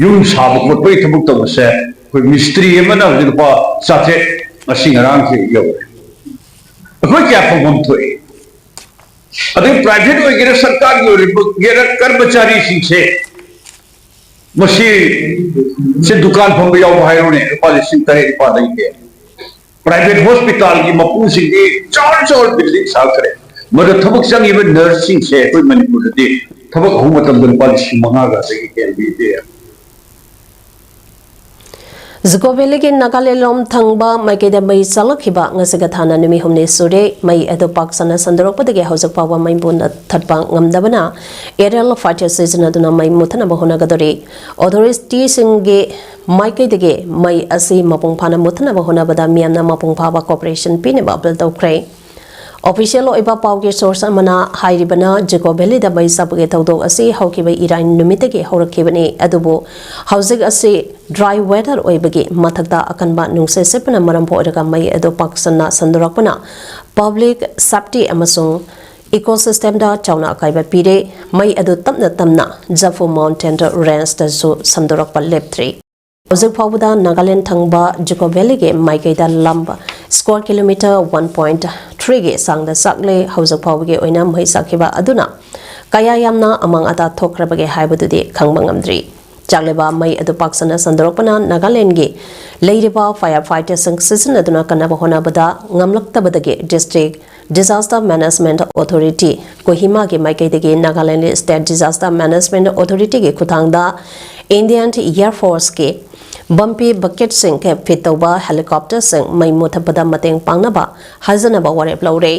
ꯌꯨꯝ ꯁꯥꯕ ꯈꯣꯠꯄꯒꯤ ꯊꯕꯛ ꯇꯧꯕꯁꯦ, ꯑꯩꯈꯣꯏ ꯃꯤꯁꯇ꯭ꯔꯤ ꯑꯃꯅ ꯍꯧꯖꯤꯛ ꯂꯨꯄꯥ ꯆꯥꯇ꯭ꯔꯦꯠ ꯉꯁꯤ ꯉꯔꯥꯡꯁꯦ ꯌꯧꯔꯦ꯫ ꯑꯩꯈꯣꯏ ꯀꯌꯥ ꯐꯪꯐꯝ ꯊꯣꯛꯏ? ꯑꯗꯩ ꯄ꯭ꯔꯥꯏꯚꯦꯠ ꯑꯣꯏꯒꯦꯔꯥ ꯁꯔꯀꯥꯔꯒꯤ ꯑꯣꯏꯒꯦꯔꯥ ꯀꯔꯃꯆꯥꯔꯤꯁꯤꯡꯁꯦ, ꯃꯁꯤ ꯁꯤ ꯗꯨꯀꯥꯟ ꯐꯝꯕ ꯌꯥꯎꯕ ꯍꯥꯏꯔꯣꯅꯦ, ꯂꯨꯄꯥ ꯂꯤꯁꯤꯡ ꯇꯔꯦꯠ ꯅꯤꯄꯥꯜꯗꯒꯤ ꯍꯦꯜꯂꯦ꯫ ꯄ꯭ꯔꯥꯏꯚꯦꯠ ꯍꯣꯁꯄꯤꯇꯥꯜꯒꯤ ꯃꯄꯨꯁꯤꯡꯗꯤ ꯆꯥꯎꯔ ꯆꯥꯎꯔ ꯕꯤꯜꯗꯤꯡ ꯁꯥꯈ꯭ꯔꯦ꯫ ꯃꯗꯨ ꯊꯕꯛ ꯆꯪꯉꯤꯕ ꯅꯔꯁꯁꯤꯡꯁꯦ ꯑꯩꯈꯣꯏ ꯃꯅꯤꯄꯨꯔꯗꯗꯤ ꯊꯕꯛ ꯍꯧꯕ ꯃꯇꯝꯗ ꯂꯨꯄꯥ ꯂꯤꯁꯤꯡ ꯃꯉꯥꯒꯗꯒꯤ ꯍꯦꯟꯕꯤꯗꯦ꯫ ꯖꯨꯀꯣ ꯚꯦꯂꯤꯒꯤ ꯅꯥꯒꯥꯂꯦꯟ ꯂꯣꯝ ꯊꯪꯕ ꯃꯥꯏꯀꯩꯗ ꯃꯩ ꯆꯥꯛꯂꯛꯈꯤꯕ ꯉꯁꯤꯒ ꯊꯥꯅ ꯅꯨꯃꯤꯠ ꯍꯨꯝꯅꯤ ꯁꯨꯔꯦ꯫ ꯃꯩ ꯑꯗꯨ ꯄꯥꯛ ꯁꯟꯅ ꯁꯟꯗꯣꯔꯛꯄꯗꯒꯤ ꯍꯧꯖꯤꯛ ꯐꯥꯎꯕ ꯃꯩ ꯃꯨꯟꯅ ꯊꯠꯄ ꯉꯝꯗꯕꯅ aerial fighter ꯁꯤꯖꯤꯟꯅꯗꯨꯅ ꯃꯩ ꯃꯨꯊꯠꯅꯕ ꯍꯣꯠꯅꯒꯗꯧꯔꯤ꯫ ꯑꯣꯊꯣꯔꯤꯇꯤꯁꯤꯡꯒꯤ ꯃꯥꯏꯀꯩꯗꯒꯤ ꯃꯩ ꯑꯁꯤ ꯃꯄꯨꯡ ꯐꯥꯅ ꯃꯨꯊꯠꯅꯕ ꯍꯣꯠꯅꯕꯗ ꯃꯤꯌꯥꯝꯅ ꯃꯄꯨꯡ ꯐꯥꯕ cooperation ꯄꯤꯅꯕ appeal ꯇꯧꯈ꯭ꯔꯦ꯫ Official ꯑꯣꯏꯕ ꯄꯥꯎꯒꯤ source ꯑꯃꯅ ꯍꯥꯏꯔꯤꯕꯅ, ꯖꯨꯀꯣ ꯚꯦꯂꯤꯗ ꯃꯩ ꯆꯥꯛꯄꯒꯤ ꯊꯧꯗꯣꯛ ꯑꯁꯤ ꯍꯧꯈꯤꯕ ꯏꯔꯥꯏ ꯅꯨꯃꯤꯠꯇꯒꯤ ꯍꯧꯔꯛꯈꯤꯕꯅꯤ, ꯑꯗꯨꯕꯨ ꯍꯧꯖꯤꯛ ꯑꯁꯤ dry weather ꯑꯣꯏꯕꯒꯤ ꯃꯊꯛꯇ ꯑꯀꯟꯕ ꯅꯨꯡꯁꯤꯠ ꯁꯤꯠꯄꯅ ꯃꯔꯝ ꯑꯣꯏꯔꯒ ꯃꯩ ꯑꯗꯨ ꯄꯥꯛ ꯁꯟꯅ ꯁꯟꯗꯣꯔꯛꯄꯅ ꯄꯕ꯭ꯂꯤꯛ ꯁꯦꯐꯇꯤ ꯑꯃꯁꯨꯡ ꯏꯀꯣꯁꯤꯁꯇꯦꯝꯗ ꯆꯥꯎꯅ ꯑꯀꯥꯏꯕ ꯄꯤꯔꯦ꯫ ꯃꯩ ꯑꯗꯨ ꯇꯞꯅ ꯇꯞꯅ ꯖꯐꯨ ꯃꯥꯎꯟꯇꯦꯟ ꯔꯦꯟꯖꯇꯁꯨ ꯁꯟꯗꯣꯔꯛꯄ ꯂꯦꯞꯇ꯭ꯔꯤ꯫ ꯍꯧꯖꯤꯛ ꯐꯥꯎꯕꯗ ꯅꯥꯒꯥꯂꯦꯟ ꯊꯪꯕ ꯖꯨꯀꯣ ꯚꯦꯂꯤꯒꯤ ꯃꯥꯏꯀꯩꯗ ꯂꯝ ꯁ꯭ꯀ꯭ꯋꯥꯔ ꯀꯤꯂꯣꯃꯤꯇꯔ ꯋꯥꯟ ꯄꯣꯏꯟꯠ ꯊ꯭ꯔꯤꯒꯤ ꯆꯥꯡꯗ ꯆꯥꯛꯂꯦ꯫ ꯍꯧꯖꯤꯛ ꯐꯥꯎꯕꯒꯤ ꯑꯣꯏꯅ ꯃꯩ ꯆꯥꯛꯈꯤꯕ ꯑꯗꯨꯅ ꯀꯌꯥ ꯌꯥꯝꯅ ꯑꯃꯥꯡ ꯑꯇꯥ ꯊꯣꯛꯈ꯭ꯔꯕꯒꯦ ꯍꯥꯏꯕꯗꯨꯗꯤ ꯈꯪꯕ ꯉꯝꯗ꯭ꯔꯤ꯫ ꯆꯥꯛꯂꯤꯕ ꯃꯩ ꯑꯗꯨ ꯄꯥꯛ ꯁꯟꯅ ꯁꯟꯗꯣꯔꯛꯄꯅ ꯅꯥꯒꯥꯂꯦꯟꯒꯤ ꯂꯩꯔꯤꯕ ꯐꯥꯌꯔ ꯐꯥꯏꯇꯔꯁꯤꯡ ꯁꯤꯖꯤꯟꯅꯗꯨꯅ ꯀꯟꯅꯕ ꯍꯣꯠꯅꯕꯗ ꯉꯝꯂꯛꯇꯕꯗꯒꯤ ꯗꯤꯁꯇ꯭ꯔꯤꯛ ꯗꯤꯖꯥꯁꯇꯔ ꯃꯦꯅꯦꯖꯃꯦꯟꯠ ꯑꯣꯊꯣꯔꯤꯇꯤ, ꯀꯣꯍꯤꯃꯥꯒꯤ ꯃꯥꯏꯀꯩꯗꯒꯤ ꯅꯥꯒꯥꯂꯦꯟ ꯁ꯭ꯇꯦꯠ ꯗꯤꯖꯥꯁꯇꯔ ꯃꯦꯅꯦꯖꯃꯦꯟꯠ ꯑꯣꯊꯣꯔꯤꯇꯤꯒꯤ ꯈꯨꯠꯊꯥꯡꯗ ꯏꯟꯗꯤꯌꯟ ꯑꯦꯌꯔ ꯐꯣꯔꯁꯀꯤ ꯕꯝꯄꯤ ꯕꯛꯀꯦꯠꯁꯤꯡ ꯐꯤꯠ ꯇꯧꯕ ꯍꯦꯂꯤꯀꯣꯞꯇꯔꯁꯤꯡ ꯃꯩ ꯃꯨꯊꯠꯄꯗ ꯃꯇꯦꯡ ꯄꯥꯡꯅꯕ ꯍꯥꯏꯖꯅꯕ ꯋꯥꯔꯦꯞ ꯂꯧꯔꯦ꯫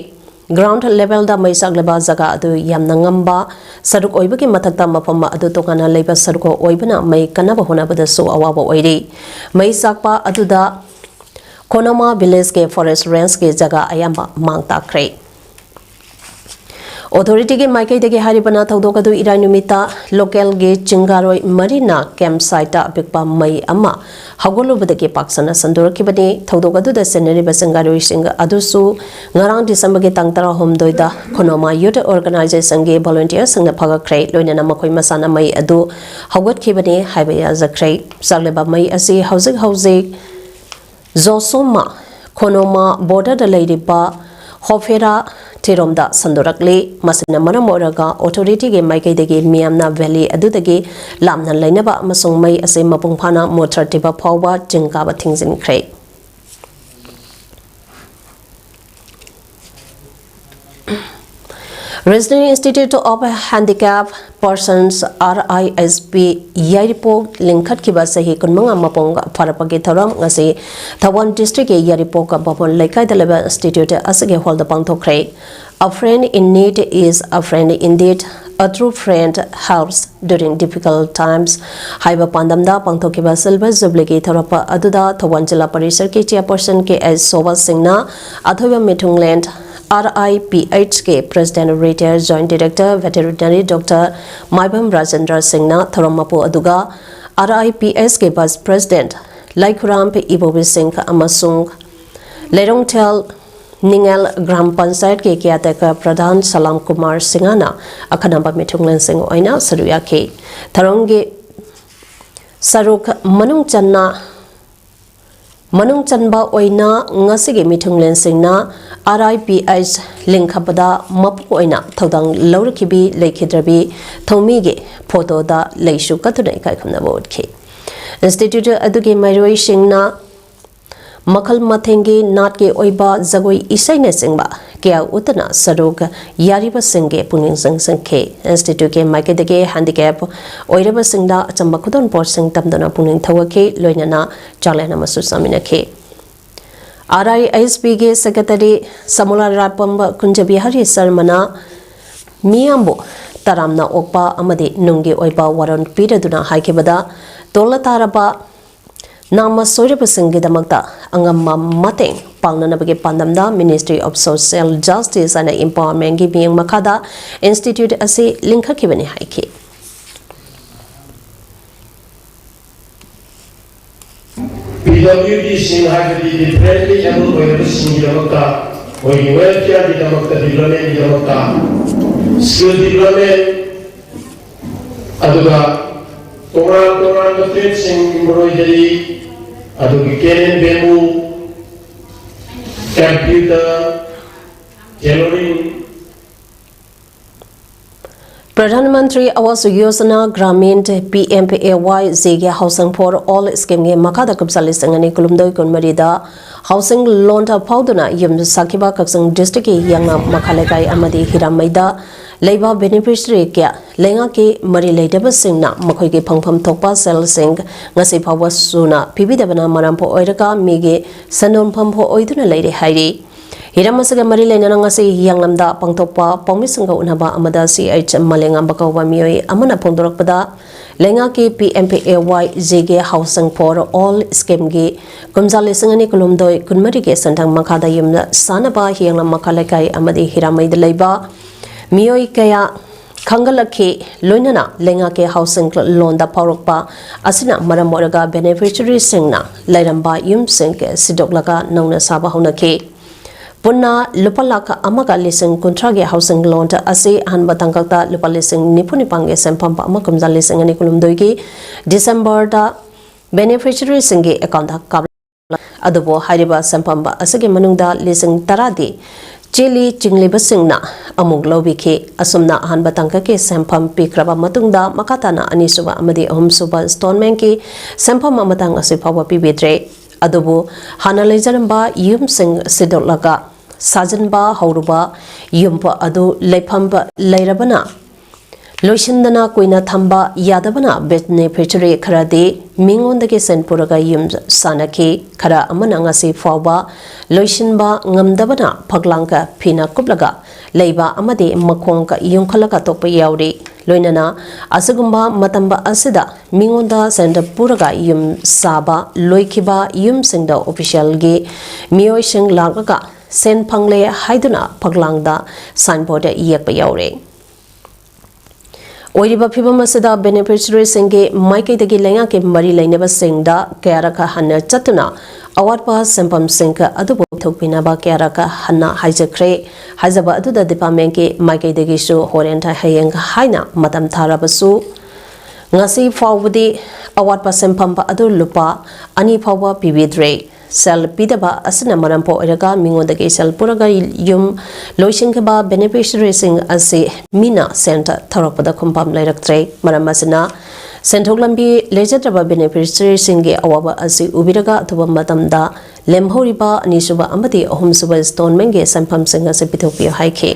ꯒ꯭ꯔꯥꯎꯟꯗ ꯂꯦꯚꯦꯜꯗ ꯃꯩ ꯆꯥꯛꯂꯤꯕ ꯖꯒꯥ ꯑꯗꯨ ꯌꯥꯝꯅ ꯉꯝꯕ ꯁꯔꯨꯛ ꯑꯣꯏꯕꯒꯤ ꯃꯊꯛꯇ ꯃꯐꯝ ꯑꯗꯨ ꯇꯣꯉꯥꯟꯅ ꯂꯩꯕ ꯁꯔꯨꯛ ꯑꯣꯏꯕꯅ ꯃꯩ ꯀꯟꯅꯕ ꯍꯣꯠꯅꯕꯗꯁꯨ ꯑꯋꯥꯕ ꯑꯣꯏꯔꯤ꯫ ꯃꯩ ꯆꯥꯛꯄ ꯑꯗꯨꯗ ꯈꯣꯅꯣꯃꯥ ꯚꯤꯂꯦꯖꯀꯤ ꯐꯣꯔꯦꯁ꯭ꯠ ꯔꯦꯟꯖꯀꯤ ꯖꯒꯥ ꯑꯌꯥꯝꯕ ꯃꯥꯡ ꯇꯥꯛꯈ꯭ꯔꯦ꯫ ꯑꯣꯊꯣꯔꯤꯇꯤꯒꯤ ꯃꯥꯏꯀꯩꯗꯒꯤ ꯍꯥꯏꯔꯤꯕꯅ ꯊꯧꯗꯣꯛ ꯑꯗꯨ ꯏꯔꯥꯏ ꯅꯨꯃꯤꯠꯇ ꯂꯣꯀꯦꯜꯒꯤ ꯆꯤꯡꯒꯥꯔꯣꯏ ꯃꯔꯤꯅ ꯀꯦꯝꯞ ꯁꯥꯏꯠꯇ ꯑꯄꯤꯛꯄ ꯃꯩ ꯑꯃ ꯍꯧꯒꯠꯂꯨꯕꯗꯒꯤ ꯄꯥꯛ ꯁꯟꯅ ꯁꯟꯗꯣꯔꯛꯈꯤꯕꯅꯤ꯫ ꯊꯧꯗꯣꯛ ꯑꯗꯨꯗ ꯆꯦꯟꯅꯔꯤꯕ ꯆꯤꯡꯒꯥꯔꯣꯏꯁꯤꯡ ꯑꯗꯨꯁꯨ ꯉꯔꯥꯡ ꯗꯤꯁꯦꯝꯕꯔꯒꯤ ꯇꯥꯡ ꯇꯔꯥꯍꯨꯝꯗꯣꯏꯗ ꯈꯣꯅꯣꯃꯥ ꯌꯨꯊ ꯑꯣꯔꯒꯅꯥꯏꯖꯦꯁꯟꯒꯤ ꯚꯣꯂꯨꯟꯇꯤꯌꯔꯁꯤꯡꯅ ꯐꯥꯒꯠꯈ꯭ꯔꯦ꯫ ꯂꯣꯏꯅꯅ ꯃꯈꯣꯏ ꯃꯁꯥꯅ ꯃꯩ ꯑꯗꯨ ꯍꯧꯒꯠꯈꯤꯕꯅꯤ ꯍꯥꯏꯕ ꯌꯥꯖꯈ꯭ꯔꯦ꯫ ꯆꯥꯛꯂꯤꯕ ꯃꯩ ꯑꯁꯤ ꯍꯧꯖꯤꯛ ꯍꯧꯖꯤꯛ ꯖꯣꯁꯣꯃꯥ ꯈꯣꯅꯣꯃꯥ ꯕꯣꯔꯗꯔꯗ ꯂꯩꯔꯤꯕ ꯍꯣꯐꯦꯔꯥ ꯊꯤꯔꯣꯝꯗ ꯁꯟꯗꯣꯔꯛꯂꯤ꯫ ꯃꯁꯤꯅ ꯃꯔꯝ ꯑꯣꯏꯔꯒ ꯑꯣꯊꯣꯔꯤꯇꯤꯒꯤ ꯃꯥꯏꯀꯩꯗꯒꯤ ꯃꯤꯌꯥꯝꯅ ꯚꯦꯂꯤ ꯑꯗꯨꯗꯒꯤ ꯂꯥꯞꯅ ꯂꯩꯅꯕ ꯑꯃꯁꯨꯡ ꯃꯩ ꯑꯁꯤ ꯃꯄꯨꯡ ꯐꯥꯅ ꯃꯨꯠꯊꯠꯇ꯭ꯔꯤꯕ ꯐꯥꯎꯕ ꯆꯤꯡ ꯀꯥꯕ ꯊꯤꯡꯖꯤꯟꯈ꯭ꯔꯦ꯫ Regional Institute of Handicap Persons, R I S P, ꯌꯥꯏꯔꯤꯄꯣꯛ ꯂꯤꯡꯈꯠꯈꯤꯕ ꯆꯍꯤ ꯀꯨꯟꯃꯉꯥ ꯃꯄꯨꯡ ꯐꯥꯔꯛꯄꯒꯤ ꯊꯧꯔꯝ ꯉꯁꯤ ꯊꯧꯕꯥꯜ ꯗꯤꯁꯇ꯭ꯔꯤꯛꯀꯤ ꯌꯥꯏꯔꯤꯄꯣꯛ ꯕꯥꯃꯣꯟ ꯂꯩꯀꯥꯏꯗ ꯂꯩꯕ ꯏꯟꯁꯇꯤꯇ꯭ꯌꯨꯠ ꯑꯁꯤꯒꯤ ꯍꯣꯜꯗ ꯄꯥꯡꯊꯣꯛꯈ꯭ꯔꯦ꯫ A friend in need is a friend indeed, a true friend helps during difficult times ꯍꯥꯏꯕ ꯄꯥꯟꯗꯝꯗ ꯄꯥꯡꯊꯣꯛꯈꯤꯕ ꯁꯤꯜꯚꯔ ꯖꯨꯕ꯭ꯂꯤꯒꯤ ꯊꯧꯔꯛꯄ ꯑꯗꯨꯗ ꯊꯧꯕꯥꯜ ꯖꯤꯂꯥ ꯄꯔꯤꯁꯗꯀꯤ ꯆꯤꯌꯔꯄꯔꯁꯟ ꯀꯦ ꯑꯩꯆ ꯁꯣꯕꯥ ꯁꯤꯡꯅ, ꯑꯊꯣꯏꯕ ꯃꯤꯊꯨꯡꯂꯦꯟ, R I P H ꯀꯤ president retired joint director veterinary doctor Maibam Rajendra ꯁꯤꯡꯅ ꯊꯧꯔꯝ ꯃꯄꯨ ꯑꯗꯨꯒ R I P H ꯀꯤ ꯚꯥꯏꯁ ꯄ꯭ꯔꯦꯁꯤꯗꯦꯟꯠ ꯂꯩꯈꯨꯔꯥꯝ ꯏꯕꯣꯕꯤ ꯁꯤꯡ ꯑꯃꯁꯨꯡ ꯂꯩꯔꯣꯡꯊꯦꯜ ꯅꯤꯉꯦꯜ ꯒ꯭ꯔꯥꯝ ꯄꯟꯆꯥꯌꯠꯀꯤ ꯀꯤꯌꯥꯔꯇꯦꯀꯔ ꯄ꯭ꯔꯙꯥꯟ ꯁꯂꯥꯝ ꯀꯨꯃꯥꯔ ꯁꯤꯡꯍꯅ ꯑꯈꯟꯅꯕ ꯃꯤꯊꯨꯡꯂꯦꯟꯁꯤꯡ ꯑꯣꯏꯅ ꯁꯔꯨꯛ ꯌꯥꯈꯤ꯫ ꯊꯧꯔꯝꯒꯤ ꯁꯔꯨꯛ ꯃꯅꯨꯡ ꯆꯟꯅ, ꯃꯅꯨꯡ ꯆꯟꯕ ꯑꯣꯏꯅ ꯉꯁꯤꯒꯤ ꯃꯤꯊꯨꯡꯂꯦꯟꯁꯤꯡꯅ ꯑꯥꯔ ꯑꯥꯏ ꯄꯤ ꯑꯩꯆ ꯂꯤꯡꯈꯠꯄꯗ ꯃꯄꯨꯡ ꯑꯣꯏꯅ ꯊꯧꯗꯥꯡ ꯂꯧꯔꯛꯈꯤꯕꯤ ꯂꯩꯈꯤꯗ꯭ꯔꯕꯤ ꯊꯧꯃꯤꯒꯤ ꯐꯣꯇꯣꯗ ꯂꯩꯁꯨ ꯀꯠꯇꯨꯅ ꯏꯀꯥꯏ ꯈꯨꯝꯅꯕ ꯎꯠꯈꯤ꯫ ꯏꯟꯁꯇꯤꯇ꯭ꯌꯨꯠ ꯑꯗꯨꯒꯤ ꯃꯍꯩꯔꯣꯏꯁꯤꯡꯅ ꯃꯈꯜ ꯃꯊꯦꯜꯒꯤ ꯅꯥꯠꯀꯤ ꯑꯣꯏꯕ ꯖꯒꯣꯏ ꯏꯁꯩꯅꯆꯤꯡꯕ ꯀꯌꯥ ꯎꯠꯇꯨꯅ ꯁꯔꯨꯛ ꯌꯥꯔꯤꯕꯁꯤꯡꯒꯤ ꯄꯨꯛꯅꯤꯡ ꯆꯤꯡꯁꯤꯟꯈꯤ꯫ ꯏꯟꯁꯇꯤꯇ꯭ꯌꯨꯠꯀꯤ ꯃꯥꯏꯀꯩꯗꯒꯤ ꯍꯦꯟꯗꯤꯀꯦꯞ ꯑꯣꯏꯔꯕꯁꯤꯡꯗ ꯑꯆꯝꯕ ꯈꯨꯗꯣꯜꯄꯣꯠꯁꯤꯡ ꯇꯝꯗꯨꯅ ꯄꯨꯛꯅꯤꯡ ꯊꯧꯒꯠꯈꯤ, ꯂꯣꯏꯅꯅ ꯆꯥꯛꯂꯦꯟ ꯑꯃꯁꯨ ꯆꯥꯃꯤꯟꯅꯈꯤ꯫ ꯑꯥꯔ ꯑꯥꯏ ꯑꯩꯆ ꯄꯤꯒꯤ ꯁꯦꯀ꯭ꯔꯦꯇꯔꯤ ꯁꯃꯨꯂꯥ ꯔꯥꯄꯝꯕ ꯀꯨꯟꯖꯕꯤꯍꯥꯔꯤ ꯁꯔꯃꯅ ꯃꯤꯌꯥꯝꯕꯨ ꯇꯔꯥꯝꯅ ꯑꯣꯛꯄ ꯑꯃꯗꯤ ꯅꯨꯡꯒꯤ ꯑꯣꯏꯕ ꯋꯥꯔꯣꯜ ꯄꯤꯔꯗꯨꯅ ꯍꯥꯏꯈꯤꯕꯗ, ꯇꯣꯜꯂ ꯇꯥꯔꯕ ꯅꯥꯃ ꯁꯣꯏꯔꯕꯁꯤꯡꯒꯤꯗꯃꯛꯇ ꯑꯉꯝꯕ ꯃꯇꯦꯡ ꯄꯥꯡꯅꯅꯕꯒꯤ ꯄꯥꯟꯗꯝꯗ Ministry of Social Justice and Empowermentꯀꯤ ꯃꯤꯠꯌꯦꯡ ꯃꯈꯥꯗ ꯏꯟꯁꯇꯤꯇ꯭ꯌꯨꯠ ꯑꯁꯤ ꯂꯤꯡꯈꯠꯈꯤꯕꯅꯤ ꯍꯥꯏꯈꯤ꯫ ꯄꯤ ꯗꯕ꯭ꯂꯤꯌꯨ ꯗꯤꯁꯤꯡ ꯍꯥꯏꯕꯗꯤ differently abled ꯑꯣꯏꯔꯕꯁꯤꯡꯒꯤꯗꯃꯛꯇ, ꯃꯣꯏꯒꯤ welfareꯒꯤꯗꯃꯛꯇ, developmentꯀꯤꯗꯃꯛꯇ, skill development, ꯑꯗꯨꯒ ꯇꯣꯉꯥꯟ ꯇꯣꯉꯥꯟꯕ tradeꯁꯤꯡ, embroidery, ꯑꯗꯨꯒ cane and bamboo, computer, tailoring, Pradhan Mantri Awas Yojana Gramin, P M A Y ꯖꯤꯒꯤ Housing for All schemeꯒꯤ ꯃꯈꯥꯗ ꯀꯨꯞꯁꯥ ꯂꯤꯁꯤꯡ ꯑꯅꯤ ꯀꯨꯟꯍꯨꯝꯗꯣꯏ ꯀꯨꯟꯃꯔꯤꯗ housing loan ꯐꯥꯎꯗꯨꯅ ꯌꯨꯝ ꯁꯥꯈꯤꯕ ꯀꯛꯆꯤꯡ districtꯀꯤ ꯌꯥꯡꯂꯥ ꯃꯈꯥ ꯂꯩꯀꯥꯏ ꯑꯃꯗꯤ ꯍꯤꯔꯥꯃꯩꯗ ꯂꯩꯕ beneficiary ꯀꯌꯥ ꯂꯩꯉꯥꯛꯀꯤ ꯃꯔꯤ ꯂꯩꯅꯕꯁꯤꯡꯅ ꯃꯈꯣꯏꯒꯤ ꯐꯪꯐꯝ ꯊꯣꯛꯄ ꯁꯦꯜꯁꯤꯡ ꯉꯁꯤ ꯐꯥꯎꯕ ꯁꯨꯅ ꯄꯤꯕꯤꯗꯕꯅ ꯃꯔꯝ ꯑꯣꯏꯔꯒ ꯃꯤꯒꯤ ꯁꯦꯟꯗꯣꯟꯐꯝ ꯑꯣꯏꯗꯨꯅ ꯂꯩꯔꯦ ꯍꯥꯏꯔꯤ꯫ ꯍꯤꯔꯝ ꯑꯁꯤꯒ ꯃꯔꯤ ꯂꯩꯅꯅ ꯉꯁꯤ ꯍꯤꯌꯥꯡꯂꯝꯗ ꯄꯥꯡꯊꯣꯛꯄ ꯄꯥꯎꯃꯤꯁꯤꯡꯒ ꯎꯅꯕ ꯑꯃꯗ ꯁꯤ ꯑꯩꯆ ꯃꯂꯦꯉꯝꯕ ꯀꯧꯕ ꯃꯤꯑꯣꯏ ꯑꯃꯅ ꯐꯣꯡꯗꯣꯔꯛꯄꯗ, ꯂꯩꯉꯥꯛꯀꯤ ꯄꯤ ꯑꯦꯝ ꯑꯦ ꯋꯥꯏ ꯖꯤꯒꯤ Housing for All schemeꯒꯤ ꯀꯨꯝꯖꯥ ꯂꯤꯁꯤꯡ ꯑꯅꯤ ꯀꯨꯟꯍꯨꯝꯗꯣꯏ ꯀꯨꯟꯃꯔꯤꯒꯤ ꯁꯦꯟꯊꯪ ꯃꯈꯥꯗ ꯌꯨꯝ ꯁꯥꯅꯕ ꯍꯤꯌꯥꯡꯂꯝ ꯃꯈꯥ ꯂꯩꯀꯥꯏ ꯑꯃꯗꯤ ꯍꯤꯔꯥꯃꯩꯗ ꯂꯩꯕ ꯃꯤꯑꯣꯏ ꯀꯌꯥ ꯈꯪꯒꯠꯂꯛꯈꯤ꯫ ꯂꯣꯏꯅꯅ ꯂꯩꯉꯥꯛꯀꯤ housing loanꯗ ꯐꯥꯎꯔꯛꯄ ꯑꯁꯤꯅ ꯃꯔꯝ ꯑꯣꯏꯔꯒ beneficiaryꯁꯤꯡꯅ ꯂꯩꯔꯝꯕ ꯌꯨꯝꯁꯤꯡ ꯁꯤꯗꯣꯛꯂꯒ ꯅꯧꯅ ꯁꯥꯕ ꯍꯧꯅꯈꯤ꯫ ꯄꯨꯟꯅ ꯂꯨꯄꯥ ꯂꯥꯈ ꯑꯃꯒ ꯂꯤꯁꯤꯡ ꯀꯨꯟꯊ꯭ꯔꯥꯒꯤ housing loan ꯑꯁꯤ ꯑꯍꯥꯟꯕ ꯇꯥꯡꯀꯛꯇ ꯂꯨꯄꯥ ꯂꯤꯁꯤꯡ ꯅꯤꯐꯨ ꯅꯤꯄꯥꯟꯒꯤ ꯁꯦꯟꯐꯝ ꯑꯃ ꯀꯨꯝꯖꯥ ꯂꯤꯁꯤꯡ ꯑꯅꯤ ꯀꯨꯟꯍꯨꯝꯗꯣꯏꯒꯤ December ꯗ beneficiary ꯁꯤꯡꯒꯤ account ꯇ ꯀꯥꯞꯂꯛꯂꯦ꯫ ꯑꯗꯨꯕꯨ ꯍꯥꯏꯔꯤꯕ ꯁꯦꯟꯐꯝ ꯑꯁꯤꯒꯤ ꯃꯅꯨꯡꯗ ꯂꯤꯁꯤꯡ ꯇꯔꯥꯗꯤ ꯆꯦꯜꯂꯤ ꯆꯤꯡꯂꯤꯕꯁꯤꯡꯅ ꯑꯃꯨꯛ ꯂꯧꯕꯤꯈꯤ꯫ ꯑꯁꯨꯝꯅ ꯑꯍꯥꯟꯕ ꯇꯥꯡꯀꯛꯀꯤ ꯁꯦꯟꯐꯝ ꯄꯤꯈ꯭ꯔꯕ ꯃꯇꯨꯡꯗ ꯃꯈꯥ ꯇꯥꯅ ꯑꯅꯤꯁꯨꯕ ꯑꯃꯗꯤ ꯑꯍꯨꯝꯁꯨꯕ installment ꯀꯤ ꯁꯦꯟꯐꯝ ꯑꯃꯇꯪ ꯑꯁꯤ ꯐꯥꯎꯕ ꯄꯤꯕꯤꯗ꯭ꯔꯦ꯫ ꯑꯗꯨꯕꯨ ꯍꯥꯟꯅ ꯂꯩꯖꯔꯝꯕ ꯌꯨꯝꯁꯤꯡ ꯁꯤꯗꯣꯛꯂꯒ ꯁꯥꯖꯤꯟꯕ ꯍꯧꯔꯨꯕ ꯌꯨꯝ ꯑꯗꯨ ꯂꯩꯐꯝ ꯂꯩꯔꯕꯅ ꯂꯣꯏꯁꯤꯟꯗꯅ ꯀꯨꯏꯅ ꯊꯝꯕ ꯌꯥꯗꯕꯅ beneficiary ꯈꯔꯗꯤ ꯃꯤꯉꯣꯟꯗꯒꯤ ꯁꯦꯟ ꯄꯨꯔꯒ ꯌꯨꯝ ꯁꯥꯅꯈꯤ꯫ ꯈꯔ ꯑꯃꯅ ꯉꯁꯤ ꯐꯥꯎꯕ ꯂꯣꯏꯁꯤꯟꯕ ꯉꯝꯗꯕꯅ ꯐꯛꯂꯥꯡꯒ ꯐꯤꯅ ꯀꯨꯞꯂꯒ ꯂꯩꯕ ꯑꯃꯗꯤ ꯃꯈꯣꯡꯒ ꯌꯨꯡꯈꯠꯂꯒ ꯇꯣꯛꯄ ꯌꯥꯎꯔꯤ꯫ ꯂꯣꯏꯅꯅ ꯑꯁꯤꯒꯨꯝꯕ ꯃꯇꯝ ꯑꯁꯤꯗ ꯃꯤꯉꯣꯟꯗ ꯁꯦꯟ ꯄꯨꯔꯒ ꯌꯨꯝ ꯁꯥꯕ ꯂꯣꯏꯈꯤꯕ ꯌꯨꯝꯁꯤꯡꯗ official ꯒꯤ ꯃꯤꯑꯣꯏꯁꯤꯡ ꯂꯥꯛꯂꯒ ꯁꯦꯟ ꯐꯪꯂꯦ ꯍꯥꯏꯗꯨꯅ ꯐꯛꯂꯥꯡꯗ signboard ꯌꯦꯛꯄ ꯌꯥꯎꯔꯦ꯫ ꯑꯣꯏꯔꯤꯕ ꯐꯤꯚꯝ ꯑꯁꯤꯗ beneficiary ꯁꯤꯡꯒꯤ ꯃꯥꯏꯀꯩꯗꯒꯤ ꯂꯩꯉꯥꯛꯀꯤ ꯃꯔꯤ ꯂꯩꯅꯕꯁꯤꯡꯗ ꯀꯌꯥꯔꯛ ꯍꯟꯅ ꯆꯠꯇꯨꯅ ꯑꯋꯥꯠꯄ ꯁꯦꯟꯐꯝꯁꯤꯡ ꯑꯗꯨꯕꯨ ꯄꯨꯊꯣꯛꯄꯤꯅꯕ ꯀꯌꯥꯔꯛ ꯍꯟꯅ ꯍꯥꯏꯖꯈ꯭ꯔꯦ꯫ ꯍꯥꯏꯖꯕ ꯑꯗꯨꯗ department ꯀꯤ ꯃꯥꯏꯀꯩꯗꯒꯤꯁꯨ ꯍꯣꯔꯦꯟ ꯍꯌꯦꯡ ꯍꯥꯏꯅ ꯃꯇꯝ ꯊꯥꯔꯕꯁꯨ ꯉꯁꯤ ꯐꯥꯎꯕꯗꯤ ꯑꯋꯥꯠꯄ ꯁꯦꯟꯐꯝ ꯑꯗꯨ ꯂꯨꯄꯥ ꯑꯅꯤ ꯐꯥꯎꯕ ꯄꯤꯕꯤꯗ꯭ꯔꯦ꯫ ꯁꯦꯜ ꯄꯤꯗꯕ ꯑꯁꯤꯅ ꯃꯔꯝ ꯑꯣꯏꯔꯒ ꯃꯤꯉꯣꯟꯗꯒꯤ ꯁꯦꯜ ꯄꯨꯔꯒ ꯌꯨꯝ ꯂꯣꯏꯁꯤꯟꯈꯤꯕ beneficiary ꯁꯤꯡ ꯑꯁꯤ ꯃꯤꯅ ꯁꯦꯟ ꯊꯧꯔꯛꯄꯗ ꯈꯨꯝꯐꯝ ꯂꯩꯔꯛꯇ꯭ꯔꯦ꯫ ꯃꯔꯝ ꯑꯁꯤꯅ ꯁꯦꯟꯊꯣꯛ ꯂꯝꯕꯤ ꯂꯩꯖꯗ꯭ꯔꯕ beneficiary ꯁꯤꯡꯒꯤ ꯑꯋꯥꯕ ꯑꯁꯤ ꯎꯕꯤꯔꯒ ꯑꯊꯨꯕ ꯃꯇꯝꯗ ꯂꯦꯝꯍꯧꯔꯤꯕ ꯑꯅꯤꯁꯨꯕ ꯑꯃꯗꯤ ꯑꯍꯨꯝꯁꯨꯕ installment ꯀꯤ ꯁꯦꯟꯐꯝꯁꯤꯡ ꯑꯁꯤ ꯄꯤꯊꯣꯛꯄꯤꯌꯨ ꯍꯥꯏꯈꯤ꯫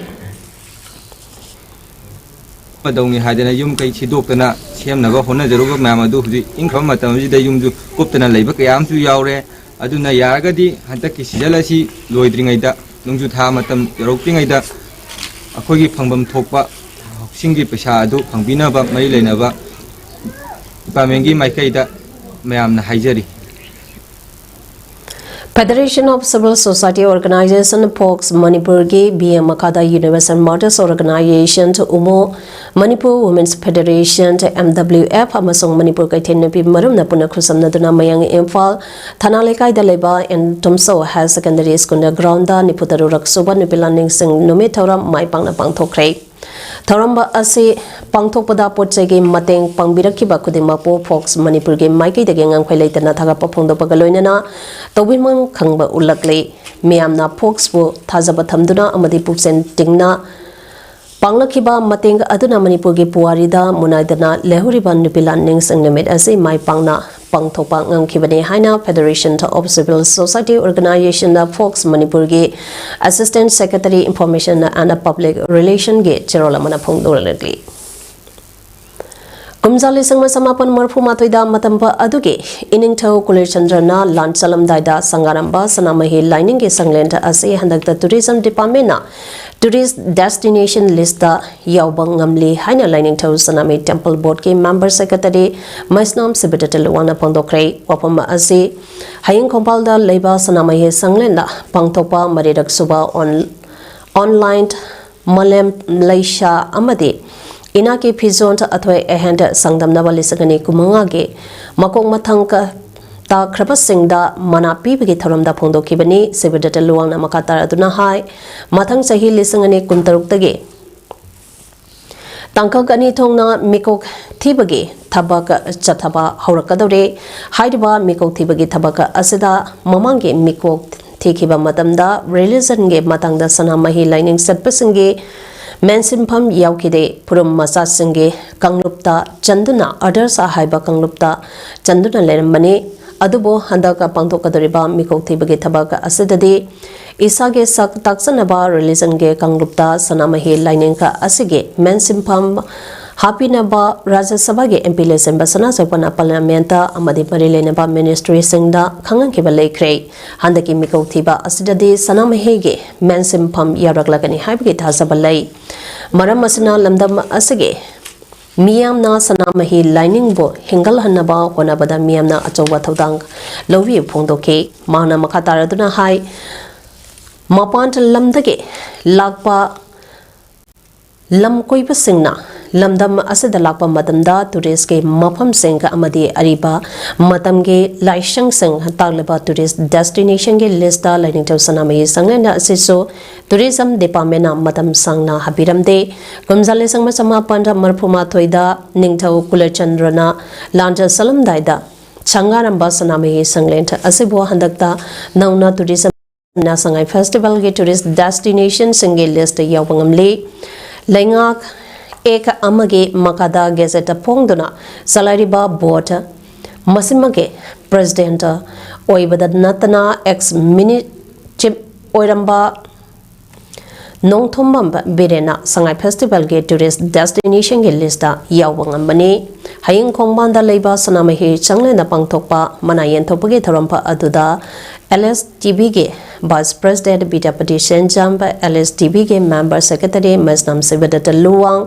ꯃꯗꯧꯅꯤ ꯍꯥꯏꯗꯅ ꯌꯨꯝ ꯀꯩ ꯁꯤꯗꯣꯛꯇꯅ ꯁꯦꯝꯅꯕ ꯍꯣꯠꯅꯖꯔꯨꯕ ꯃꯌꯥꯝ ꯑꯗꯨ ꯍꯧꯖꯤꯛ ꯏꯪꯈ꯭ꯔꯕ ꯃꯇꯝ ꯑꯁꯤꯗ ꯌꯨꯝꯁꯨ ꯀꯨꯞꯇꯅ ꯂꯩꯕ ꯀꯌꯥ ꯑꯃꯁꯨ ꯌꯥꯎꯔꯦ꯫ ꯑꯗꯨꯅ ꯌꯥꯔꯒꯗꯤ ꯍꯟꯗꯛꯀꯤ season ꯑꯁꯤ ꯂꯣꯏꯗ꯭ꯔꯤꯉꯩꯗ, ꯅꯣꯡꯖꯨ ꯊꯥ ꯃꯇꯝ ꯌꯧꯔꯛꯇ꯭ꯔꯤꯉꯩꯗ ꯑꯩꯈꯣꯏꯒꯤ ꯐꯪꯐꯝ ꯊꯣꯛꯄ housing ꯒꯤ ꯄꯩꯁꯥ ꯑꯗꯨ ꯐꯪꯕꯤꯅꯕ ꯃꯔꯤ ꯂꯩꯅꯕ department ꯀꯤ ꯃꯥꯏꯀꯩꯗ ꯃꯌꯥꯝꯅ ꯍꯥꯏꯖꯔꯤ꯫ Federation of Civil Society Organization, FOCS ꯃꯅꯤꯄꯨꯔꯒꯤ ꯕꯤ ꯑꯦ ꯃꯈꯥꯗ Universal Mothers Organization, UMO, Manipur Women's Federation, M W F, ꯑꯃꯁꯨꯡ ꯃꯅꯤꯄꯨꯔ ꯀꯩꯊꯦꯜ ꯅꯨꯄꯤ ꯃꯔꯨꯝꯅ ꯄꯨꯟꯅ ꯈꯨꯠꯁꯝꯅꯗꯨꯅ ꯃꯌꯥꯡ ꯏꯝꯐꯥꯜ ꯊꯅꯥ ꯂꯩꯀꯥꯏꯗ ꯂꯩꯕ ꯑꯦꯟ ꯇꯨꯝꯁꯧ ꯍꯥꯌꯔ ꯁꯦꯀꯦꯟꯗꯔꯤ ꯁ꯭ꯀꯨꯜꯗ ꯒ꯭ꯔꯥꯎꯟꯗ ꯅꯤꯐꯨ ꯇꯔꯨꯛ ꯁꯨꯕ ꯅꯨꯄꯤ ꯂꯥꯟꯅꯤꯡꯁꯤꯡ ꯅꯨꯃꯤꯠ ꯊꯧꯔꯝ ꯃꯥꯏ ꯄꯥꯛꯅ ꯄꯥꯡꯊꯣꯛꯈ꯭ꯔꯦ꯫ ꯊꯧꯔꯝ ꯑꯁꯤ ꯄꯥꯡꯊꯣꯛꯄꯗ ꯄꯣꯠ ꯆꯩꯒꯤ ꯃꯇꯦꯡ ꯄꯥꯡꯕꯤꯔꯛꯈꯤꯕ ꯈꯨꯗꯤꯡꯃꯛꯄꯨ ꯐꯣꯛꯁ ꯃꯅꯤꯄꯨꯔꯒꯤ ꯃꯥꯏꯀꯩꯗꯒꯤ ꯉꯝꯈꯩ ꯂꯩꯇꯅ ꯊꯥꯒꯠꯄ ꯐꯣꯡꯗꯣꯛꯄꯒ ꯂꯣꯏꯅꯅ ꯇꯧꯕꯤꯃꯜ ꯈꯪꯕ ꯎꯠꯂꯛꯂꯤ꯫ ꯃꯤꯌꯥꯝꯅ ꯐꯣꯛꯁꯄꯨ ꯊꯥꯖꯕ ꯊꯝꯗꯨꯅ ꯑꯃꯗꯤ ꯄꯨꯛꯆꯦꯜ ꯇꯤꯡꯅ ꯄꯥꯡꯂꯛꯈꯤꯕ ꯃꯇꯦꯡ ꯑꯗꯨꯅ ꯃꯅꯤꯄꯨꯔꯒꯤ ꯄꯨꯋꯥꯔꯤꯗ ꯃꯨꯅꯥꯏꯗꯅ ꯂꯩꯍꯧꯔꯤꯕ ꯅꯨꯄꯤ ꯂꯥꯟꯅꯤꯡꯁꯤꯡ ꯅꯨꯃꯤꯠ ꯑꯁꯤ ꯃꯥꯏ ꯄꯥꯛꯅ ꯄꯥꯡꯊꯣꯛꯄ ꯉꯝꯈꯤꯕꯅꯤ ꯍꯥꯏꯅ Federation of Civil Society Organizationꯗ ꯐꯣꯛꯁ ꯃꯅꯤꯄꯨꯔꯒꯤ Assistant Secretary Information and Public Relationꯒꯤ ꯆꯦꯔꯣꯜ ꯑꯃꯅ ꯐꯣꯡꯗꯣꯔꯛꯂꯤ꯫ ꯀꯨꯝꯖꯥ ꯂꯤꯁꯤꯡ ꯑꯃ ꯆꯃꯥꯄꯟ ꯃꯔꯤꯐꯨ ꯃꯥꯊꯣꯏꯗ ꯃꯇꯝ ꯑꯗꯨꯒꯤ ꯏꯅꯤꯡꯊꯧ ꯀꯨꯂꯤꯆꯟꯗ꯭ꯔꯅ ꯂꯥꯟ ꯆꯠꯂꯝꯗꯥꯏꯗ ꯁꯪꯒꯥꯔꯝꯕ ꯁꯅꯥꯃꯍꯤ ꯂꯥꯏꯅꯤꯡꯒꯤ ꯁꯪꯂꯦꯟ ꯑꯁꯤ ꯍꯟꯗꯛꯇ Tourism Departmentꯅ Tourist Destination Listꯇ ꯌꯥꯎꯕ ꯉꯝꯂꯤ ꯍꯥꯏꯅ ꯂꯥꯏꯅꯤꯡꯊꯧ ꯁꯅꯥꯃꯍꯤ Temple Boardꯀꯤ Member Secretary ꯃꯩꯁꯅꯥꯝ ꯁꯤꯕꯤꯗꯇ ꯂꯨꯋꯥꯡꯅ ꯐꯣꯡꯗꯣꯛꯈ꯭ꯔꯦ꯫ ꯋꯥꯐꯝ ꯑꯁꯤ ꯍꯌꯦꯡ ꯈꯣꯡꯄꯥꯜꯗ ꯂꯩꯕ ꯁꯅꯥꯃꯍꯤ ꯁꯪꯂꯦꯟꯗ ꯄꯥꯡꯊꯣꯛꯄ ꯃꯔꯤꯔꯛ ꯁꯨꯕ ꯑꯣꯟ-, online ꯃꯥꯂꯦꯝ ꯂꯩꯁꯥ ꯑꯃꯗꯤ ꯏꯅꯥꯛꯀꯤ ꯐꯤꯖꯣꯜ ꯑꯊꯣꯏ ꯑꯍꯦꯟ ꯆꯥꯡꯗꯝꯅꯕ ꯂꯤꯁꯤꯡ ꯑꯅꯤ ꯀꯨꯟꯃꯉꯥꯒꯤ ꯃꯀꯣꯛ ꯃꯊꯪ ꯀ-, ꯇꯥꯈ꯭ꯔꯕꯁꯤꯡꯗ ꯃꯅꯥ ꯄꯤꯕꯒꯤ ꯊꯧꯔꯝꯗ ꯐꯣꯡꯗꯣꯛꯈꯤꯕꯅꯤ꯫ ꯁꯤꯕꯤꯗꯇ ꯂꯨꯋꯥꯡꯅ ꯃꯈꯥ ꯇꯥꯔꯗꯨꯅ ꯍꯥꯏ, ꯃꯊꯪ ꯆꯍꯤ ꯂꯤꯁꯤꯡ ꯑꯅꯤ ꯀꯨꯟꯇꯔꯨꯛꯇꯒꯤ ꯇꯥꯡꯀꯛ ꯑꯅꯤ ꯊꯣꯛꯅ ꯃꯤꯀꯣꯛ ꯊꯤꯕꯒꯤ ꯊꯕꯛ ꯆꯠꯊꯕ ꯍꯧꯔꯛꯀꯗꯧꯔꯦ꯫ ꯍꯥꯏꯔꯤꯕ ꯃꯤꯀꯣꯛ ꯊꯤꯕꯒꯤ ꯊꯕꯛ ꯑꯁꯤꯗ ꯃꯃꯥꯡꯒꯤ ꯃꯤꯀꯣꯛ ꯊꯤꯈꯤꯕ ꯃꯇꯝꯗ religionꯒꯤ ꯃꯇꯥꯡꯗ ꯁꯅꯥꯃꯍꯤ ꯂꯥꯏꯅꯤꯡ ꯆꯠꯄꯁꯤꯡꯒꯤ ꯃꯦꯟꯁꯤꯟꯐꯝ ꯌꯥꯎꯈꯤꯗꯦ꯫ ꯐꯨꯔꯨꯝ ꯃꯆꯥꯁꯤꯡꯒꯤ ꯀꯥꯡꯂꯨꯞꯇ ꯆꯟꯗꯨꯅ, others ꯍꯥꯏꯕ ꯀꯥꯡꯂꯨꯞꯇ ꯆꯟꯗꯨꯅ ꯂꯩꯔꯝꯕꯅꯤ꯫ ꯑꯗꯨꯕꯨ ꯍꯟꯗꯛ ꯄꯥꯡꯊꯣꯛꯀꯗꯧꯔꯤꯕ ꯃꯤꯀꯣꯛ ꯊꯤꯕꯒꯤ ꯊꯕꯛ ꯑꯁꯤꯗꯗꯤ ꯏꯁꯥꯒꯤ ꯁꯛ ꯇꯥꯛꯆꯅꯕ religionꯒꯤ ꯀꯥꯡꯂꯨꯞꯇ ꯁꯅꯥꯃꯍꯤ ꯂꯥꯏꯅꯤꯡ ꯑꯁꯤꯒꯤ ꯃꯦꯟꯁꯤꯟꯐꯝ ꯍꯥꯞꯄꯤꯅꯕ ꯔꯥꯖ꯭ꯌ ꯁꯚꯥꯒꯤ ꯑꯦꯝ ꯄꯤ ꯂꯩꯁꯦꯝꯕ ꯁꯅꯥꯆꯧꯕꯅ Parliamentꯇ ꯑꯃꯗꯤ ꯃꯔꯤ ꯂꯩꯅꯕ ministryꯁꯤꯡꯗ ꯈꯪꯍꯟꯈꯤꯕ ꯂꯩꯈ꯭ꯔꯦ꯫ ꯍꯟꯗꯛꯀꯤ ꯃꯤꯀꯣꯛ ꯊꯤꯕ ꯑꯁꯤꯗꯗꯤ ꯁꯅꯥꯃꯍꯤꯒꯤ ꯃꯦꯟꯁꯤꯟꯐꯝ ꯌꯥꯎꯔꯛꯂꯒꯅꯤ ꯍꯥꯏꯕꯒꯤ ꯊꯥꯖꯕ ꯂꯩ꯫ ꯃꯔꯝ ꯑꯁꯤꯅ ꯂꯝꯗꯝ ꯑꯁꯤꯒꯤ ꯃꯤꯌꯥꯝꯅ ꯁꯅꯥꯃꯍꯤ ꯂꯥꯏꯅꯤꯡꯕꯨ ꯍꯤꯡꯒꯠꯍꯟꯅꯕ ꯍꯣꯠꯅꯕꯗ ꯃꯤꯌꯥꯝꯅ ꯑꯆꯧꯕ ꯊꯧꯗꯥꯡ ꯂꯧꯔꯤ ꯐꯣꯡꯗꯣꯛꯈꯤ꯫ ꯃꯍꯥꯛꯅ ꯃꯈꯥ ꯇꯥꯔꯗꯨꯅ ꯍꯥꯏ, ꯃꯄꯥꯟ ꯂꯝꯗꯒꯤ ꯂꯥꯛꯄ ꯂꯝ ꯀꯣꯏꯕꯁꯤꯡꯅ ꯂꯝꯗꯝ ꯑꯁꯤꯗ ꯂꯥꯛꯄ ꯃꯇꯝꯗ ꯇꯨꯔꯤꯁꯀꯤ ꯃꯐꯝꯁꯤꯡ ꯑꯃꯗꯤ ꯑꯔꯤꯕ ꯃꯇꯝꯒꯤ ꯂꯥꯏꯁꯪꯁꯤꯡ ꯇꯥꯛꯂꯤꯕ ꯇꯨꯔꯤꯁ ꯗꯦꯁꯇꯤꯅꯦꯁꯟꯒꯤ ꯂꯤꯁꯇ ꯂꯥꯏꯅꯤꯡꯊꯧ ꯁꯅꯥꯃꯍꯤ ꯁꯪꯂꯦꯟ ꯑꯁꯤꯁꯨ ꯇꯨꯔꯤꯖꯝ ꯗꯤꯄꯥꯔꯠꯃꯦꯟꯅ ꯃꯇꯝ ꯁꯥꯡꯅ ꯍꯥꯞꯄꯤꯔꯝꯗꯦ꯫ ꯀꯨꯝꯖꯥ ꯂꯤꯁꯤꯡ ꯑꯃ ꯆꯃꯥꯄꯟ ꯃꯔꯤꯐꯨ ꯃꯥꯊꯣꯏꯗ ꯅꯤꯡꯊꯧ ꯀꯨꯂꯆꯟꯗ꯭ꯔꯅ ꯂꯥꯟꯖ ꯆꯠꯂꯝꯗꯥꯏꯗ ꯁꯪꯒꯥꯔꯝꯕ ꯁꯅꯥꯃꯍꯤ ꯁꯪꯂꯦꯟ ꯑꯁꯤꯕꯨ ꯍꯟꯗꯛꯇ ꯅꯧꯅ ꯇꯨꯔꯤꯖꯝ ꯁꯉꯥꯏ ꯐꯦꯁꯇꯤꯚꯦꯜꯒꯤ ꯇꯨꯔꯤꯁ ꯗꯦꯁꯇꯤꯅꯦꯁꯟꯁꯤꯡꯒꯤ ꯂꯤꯁꯇ ꯌꯥꯎꯕ ꯉꯝꯂꯤ꯫ ꯂꯩꯉꯥꯛ ꯑꯦꯛ ꯑꯃꯒꯤ ꯃꯈꯥꯗ ꯒꯦꯖꯦꯠꯇ ꯐꯣꯡꯗꯨꯅ ꯆꯂꯥꯏꯔꯤꯕ ꯕꯣꯔꯗ ꯃꯁꯤꯃꯒꯤ ꯄ꯭ꯔꯦꯁꯤꯗꯦꯟꯠ ꯑꯣꯏꯕꯗ ꯅꯠꯇꯅ ꯑꯦꯛꯁ ꯃꯤꯅꯤ ꯆꯤꯞ ꯑꯣꯏꯔꯝꯕ ꯅꯣꯡꯊꯣꯝꯕꯝ ꯕꯤꯔꯦꯟꯅ ꯁꯉꯥꯏ ꯐꯦꯁꯇꯤꯚꯦꯜꯒꯤ ꯇꯨꯔꯤꯁ ꯗꯦꯁꯇꯤꯅꯦꯁꯟꯒꯤ ꯂꯤꯁꯇ ꯌꯥꯎꯕ ꯉꯝꯕꯅꯤ꯫ ꯍꯌꯤꯡ ꯈꯣꯡꯕꯥꯟꯗ ꯂꯩꯕ ꯁꯅꯥꯃꯍꯤ ꯆꯪꯂꯦꯟꯗ ꯄꯥꯡꯊꯣꯛꯄ ꯃꯅꯥ ꯌꯦꯟꯊꯣꯛꯄꯒꯤ ꯊꯧꯔꯝ ꯑꯗꯨꯗ ꯑꯦꯜ ꯑꯦꯁ ꯇꯤ ꯚꯤꯒꯤ ꯚꯥꯏꯁ ꯄ꯭ꯔꯦꯁꯤꯗꯦꯟꯠ ꯕꯤꯗ꯭ꯌꯥꯄꯇꯤ ꯁꯦꯟꯖꯥꯝ, ꯑꯦꯜ ꯑꯦꯁ ꯇꯤ ꯚꯤꯒꯤ ꯃꯦꯝꯕꯔ ꯁꯦꯀ꯭ꯔꯦꯇꯔꯤ ꯃꯩꯁꯅꯥꯝ ꯁꯤꯕꯗꯠꯇ ꯂꯨꯋꯥꯡ,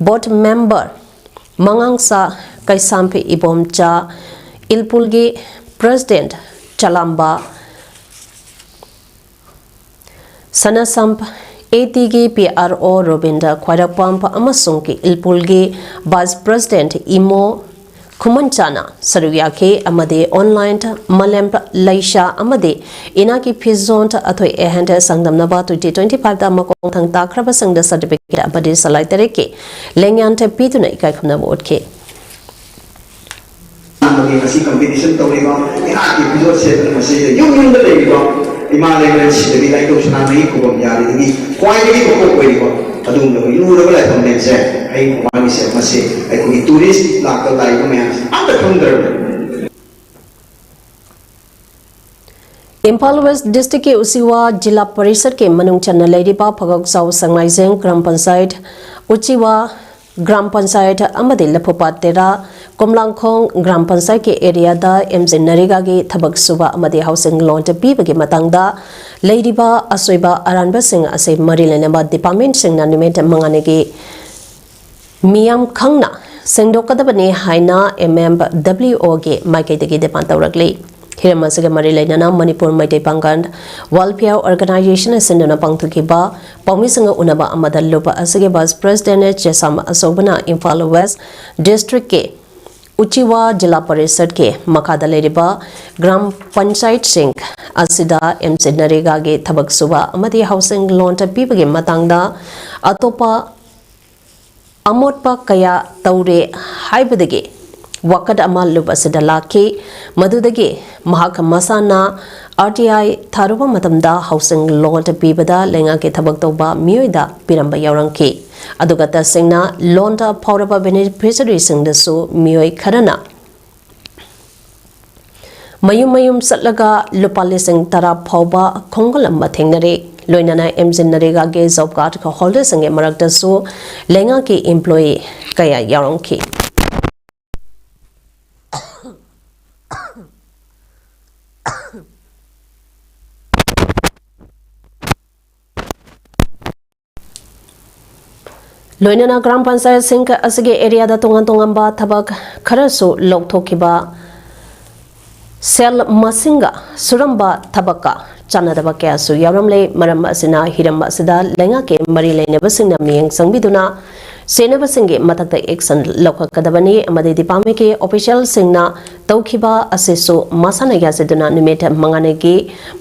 ꯕꯣꯔꯗ ꯃꯦꯝꯕꯔ ꯃꯉꯥꯡꯁꯥ ꯀꯩꯁꯥꯝꯐꯤ ꯏꯕꯣꯝꯆꯥ, ꯏꯜꯄꯨꯜꯒꯤ ꯄ꯭ꯔꯦꯁꯤꯗꯦꯟꯠ ꯆꯂꯥꯝꯕ ꯁꯅꯥꯁꯝ, ꯑꯦ ꯇꯤꯒꯤ ꯄꯤ ꯑꯥꯔ ꯑꯣ ꯔꯣꯕꯤꯟꯗ꯭ꯔ ꯈ꯭ꯋꯥꯏꯔꯥꯛꯄꯝ ꯑꯃꯁꯨꯡ ꯏꯜꯄꯨꯜꯒꯤ ꯚꯥꯏꯁ ꯄ꯭ꯔꯦꯁꯤꯗꯦꯟꯠ ꯏꯃꯣ ꯈꯨꯃꯟꯆꯥꯅ ꯁꯔꯨꯛ ꯌꯥꯈꯤ ꯑꯃꯗꯤ ꯑꯣꯟꯂꯥꯏꯟ ꯃꯥꯂꯦꯝ ꯂꯩꯁꯥ ꯑꯃꯗꯤ ꯏꯅꯥꯛꯀꯤ ꯐꯤꯖꯣꯟ ꯑꯊꯣꯏ ꯑꯍꯦꯟ ꯆꯥꯡꯗꯝꯅꯕ ꯇ꯭ꯋꯦꯟꯇꯤ ꯇ꯭ꯋꯦꯟꯇꯤ ꯐꯥꯏꯚꯇ ꯃꯈꯣꯡ ꯊꯥꯡ ꯇꯥꯈ꯭ꯔꯕꯁꯤꯡꯗ ꯁꯥꯔꯇꯤꯐꯤꯀꯦꯠ ꯑꯃꯗꯤ ꯁꯂꯥꯏ ꯇꯔꯦꯠꯀꯤ ꯂꯦꯡꯌꯥꯟ ꯄꯤꯗꯨꯅ ꯏꯀꯥꯏ ꯈꯨꯝꯅꯕ ꯎꯠꯈꯤ꯫ ꯑꯩꯈꯣꯏꯒꯤ ꯉꯁꯤ ꯀꯝꯄꯤꯇꯤꯁꯟ ꯇꯧꯔꯤꯕ ꯏꯅꯥꯠꯀꯤ ꯐꯤꯖꯣꯜ ꯁꯦꯠꯇꯨꯅ ꯃꯁꯤꯗ ꯌꯨꯝ ꯌꯨꯝꯗ ꯂꯩꯔꯤꯕ ꯏꯃꯥ ꯂꯩꯃꯔꯦꯜ ꯁꯤꯗꯕꯤ ꯂꯥꯏꯅꯤꯡꯊꯧ ꯁꯅꯥꯃꯍꯤ ꯈꯨꯕꯝ ꯌꯥꯔꯤꯗꯒꯤ ꯈ꯭ꯋꯥꯏꯗꯒꯤ ꯃꯀꯣꯛ ꯑꯣꯏꯔꯤꯕ ꯑꯗꯨꯒꯨꯝꯂꯕ ꯂꯨꯔꯕ ꯂꯥꯏꯐꯝꯂꯦꯟꯁꯦ ꯍꯌꯤꯡ ꯈꯣꯡꯕꯥꯟꯒꯤꯁꯦ ꯃꯁꯤ ꯑꯩꯈꯣꯏꯒꯤ ꯇꯨꯔꯤꯁ ꯂꯥꯛꯇ ꯂꯥꯛꯏꯕ ꯃꯌꯥꯝꯁꯦ ꯑꯝꯇ ꯈꯪꯗ꯭ꯔꯕꯅꯤ꯫ ꯏꯝꯐꯥꯜ ꯋꯦꯁ ꯗꯤꯁꯇ꯭ꯔꯤꯛꯀꯤ ꯎꯆꯤꯋꯥ ꯖꯤꯂꯥ ꯄꯔꯤꯁꯠꯀꯤ ꯃꯅꯨꯡ ꯆꯟꯅ ꯂꯩꯔꯤꯕ ꯐꯒꯣꯛꯆꯥꯎ ꯁꯉꯥꯏꯖꯦꯡ ꯒ꯭ꯔꯥꯝ ꯄꯟꯆꯥꯌꯠ, ꯎꯆꯤꯋꯥ ꯒ꯭ꯔꯥꯝ ꯄꯟꯆꯥꯌꯠ ꯑꯃꯗꯤ ꯂꯐꯨꯄꯥꯠ ꯇꯦꯔꯥ, ꯀꯣꯝꯂꯥꯡꯈꯣꯡ ꯒ꯭ꯔꯥꯝ ꯄꯟꯆꯥꯌꯠꯀꯤ ꯑꯦꯔꯤꯌꯥꯗ ꯑꯦꯝ ꯖꯤ ꯅꯔꯦꯒꯥꯒꯤ ꯊꯕꯛ ꯁꯨꯕ ꯑꯃꯗꯤ ꯍꯥꯎꯁꯤꯡ ꯂꯣꯟ ꯄꯤꯕꯒꯤ ꯃꯇꯥꯡꯗ ꯂꯩꯔꯤꯕ ꯑꯁꯣꯏꯕ ꯑꯔꯥꯟꯕꯁꯤꯡ ꯑꯁꯤ ꯃꯔꯤ ꯂꯩꯅꯕ ꯗꯤꯄꯥꯔꯠꯃꯦꯟꯠꯁꯤꯡꯅ ꯅꯨꯃꯤꯠ ꯃꯉꯥꯅꯤꯒꯤ ꯃꯤꯌꯥꯝ ꯈꯪꯅ ꯁꯦꯡꯗꯣꯛꯀꯗꯕꯅꯤ ꯍꯥꯏꯅ ꯑꯦꯝ ꯑꯦꯝ ꯗꯕ꯭ꯂꯤꯎ ꯑꯣꯒꯤ ꯃꯥꯏꯀꯩꯗꯒꯤ ꯗꯤꯃꯥꯟ ꯇꯧꯔꯛꯂꯤ꯫ ꯍꯤꯔꯝ ꯑꯁꯤꯒ ꯃꯔꯤ ꯂꯩꯅꯅ ꯃꯅꯤꯄꯨꯔ ꯃꯩꯇꯩ ꯄꯥꯡꯒꯜ ꯋꯦꯜꯐꯤꯌꯔ ꯑꯣꯔꯒꯅꯥꯏꯖꯦꯁꯟꯅ ꯁꯤꯟꯗꯨꯅ ꯄꯥꯡꯊꯣꯛꯈꯤꯕ ꯄꯥꯎꯃꯤꯁꯤꯡꯒ ꯎꯅꯕ ꯑꯃꯗ ꯂꯨꯞ ꯑꯁꯤꯒꯤ ꯚꯥꯏꯁ ꯄ꯭ꯔꯦꯁꯤꯗꯦꯟ ꯆꯦꯁꯥꯝ ꯑꯆꯧꯕꯅ ꯏꯝꯐꯥꯜ ꯋꯦꯁ ꯗꯤꯁꯇ꯭ꯔꯤꯛꯀꯤ ꯎꯆꯤꯋꯥ ꯖꯤꯂꯥ ꯄꯔꯤꯁꯠꯀꯤ ꯃꯈꯥꯗ ꯂꯩꯔꯤꯕ ꯒ꯭ꯔꯥꯝ ꯄꯟꯆꯥꯌꯠꯁꯤꯡ ꯑꯁꯤꯗ ꯑꯦꯝ ꯖꯤ ꯅꯔꯦꯒꯥꯒꯤ ꯊꯕꯛ ꯁꯨꯕ ꯑꯃꯗꯤ ꯍꯥꯎꯁꯤꯡ ꯂꯣꯟ ꯄꯤꯕꯒꯤ ꯃꯇꯥꯡꯗ ꯑꯇꯣꯞꯄ ꯑꯃꯣꯠꯄ ꯀꯌꯥ ꯇꯧꯔꯦ ꯍꯥꯏꯕꯗꯒꯤ ꯋꯥꯀꯠ ꯑꯃ ꯂꯨꯞ ꯑꯁꯤꯗ ꯂꯥꯛꯈꯤ꯫ ꯃꯗꯨꯗꯒꯤ ꯃꯍꯥꯛ ꯃꯁꯥꯅ ꯑꯥꯔ ꯇꯤ ꯑꯥꯏ ꯊꯥꯔꯨꯕ ꯃꯇꯝꯗ ꯍꯥꯎꯁꯤꯡ ꯂꯣꯟ ꯄꯤꯕꯗ ꯂꯩꯉꯥꯛꯀꯤ ꯊꯕꯛ ꯇꯧꯕ ꯃꯤꯑꯣꯏꯗ ꯄꯤꯔꯝꯕ ꯌꯥꯎꯔꯝꯈꯤ꯫ ꯑꯗꯨꯒ ꯇꯁꯦꯡꯅ ꯂꯣꯟ ꯐꯥꯎꯔꯕ ꯕꯦꯅꯤꯐꯤꯁꯔꯤꯁꯤꯡꯗꯁꯨ ꯃꯤꯑꯣꯏ ꯈꯔꯅ ꯃꯌꯨꯝ ꯃꯌꯨꯝ ꯆꯠꯂꯒ ꯂꯨꯄꯥ ꯂꯤꯁꯤꯡ ꯇꯔꯥ ꯐꯥꯎꯕ ꯈꯣꯝꯒꯠꯂꯝꯕ ꯊꯦꯡꯅꯔꯦ꯫ ꯂꯣꯏꯅꯅ ꯑꯦꯝ ꯖꯤ ꯅꯔꯦꯒꯥꯒꯤ ꯖꯣꯕ ꯀꯥꯔꯗ ꯍꯣꯜꯗꯔꯁꯤꯡꯒꯤ ꯃꯔꯛꯇꯁꯨ ꯂꯩꯉꯥꯛꯀꯤ ꯏꯝꯄ꯭ꯂꯣꯌꯤ ꯀꯌꯥ ꯌꯥꯎꯔꯝꯈꯤ꯫ ꯂꯣꯏꯅꯅ ꯒ꯭ꯔꯥꯝ ꯄꯟꯆꯥꯌꯠꯁꯤꯡ ꯑꯁꯤꯒꯤ ꯑꯦꯔꯤꯌꯥꯗ ꯇꯣꯉꯥꯟ ꯇꯣꯉꯥꯟꯕ ꯊꯕꯛ ꯈꯔꯁꯨ ꯂꯧꯊꯣꯛꯈꯤꯕ, ꯁꯦꯜ ꯃꯁꯤꯡꯒ ꯁꯨꯔꯝꯕ ꯊꯕꯛꯀ ꯆꯥꯟꯅꯗꯕ ꯀꯌꯥꯁꯨ ꯌꯥꯎꯔꯝꯂꯦ꯫ ꯃꯔꯝ ꯑꯁꯤꯅ ꯍꯤꯔꯝ ꯑꯁꯤꯗ ꯂꯩꯉꯥꯛꯀꯤ ꯃꯔꯤ ꯂꯩꯅꯕꯁꯤꯡꯅ ꯃꯤꯠꯌꯦꯡ ꯆꯪꯕꯤꯗꯨꯅ ꯁꯦꯟꯅꯕꯁꯤꯡꯒꯤ ꯃꯊꯛꯇ ꯑꯦꯛꯁꯟ ꯂꯧꯈꯠꯀꯗꯕꯅꯤ ꯑꯃꯗꯤ ꯗꯤꯄꯥꯔꯠꯃꯦꯟꯠꯀꯤ ꯑꯣꯐꯤꯁꯤꯌꯦꯜꯁꯤꯡꯅ ꯇꯧꯈꯤꯕ ꯑꯁꯤꯁꯨ ꯃꯁꯥꯅ ꯌꯥꯖꯗꯨꯅ ꯅꯨꯃꯤꯠ ꯃꯉꯥꯅꯤꯒꯤ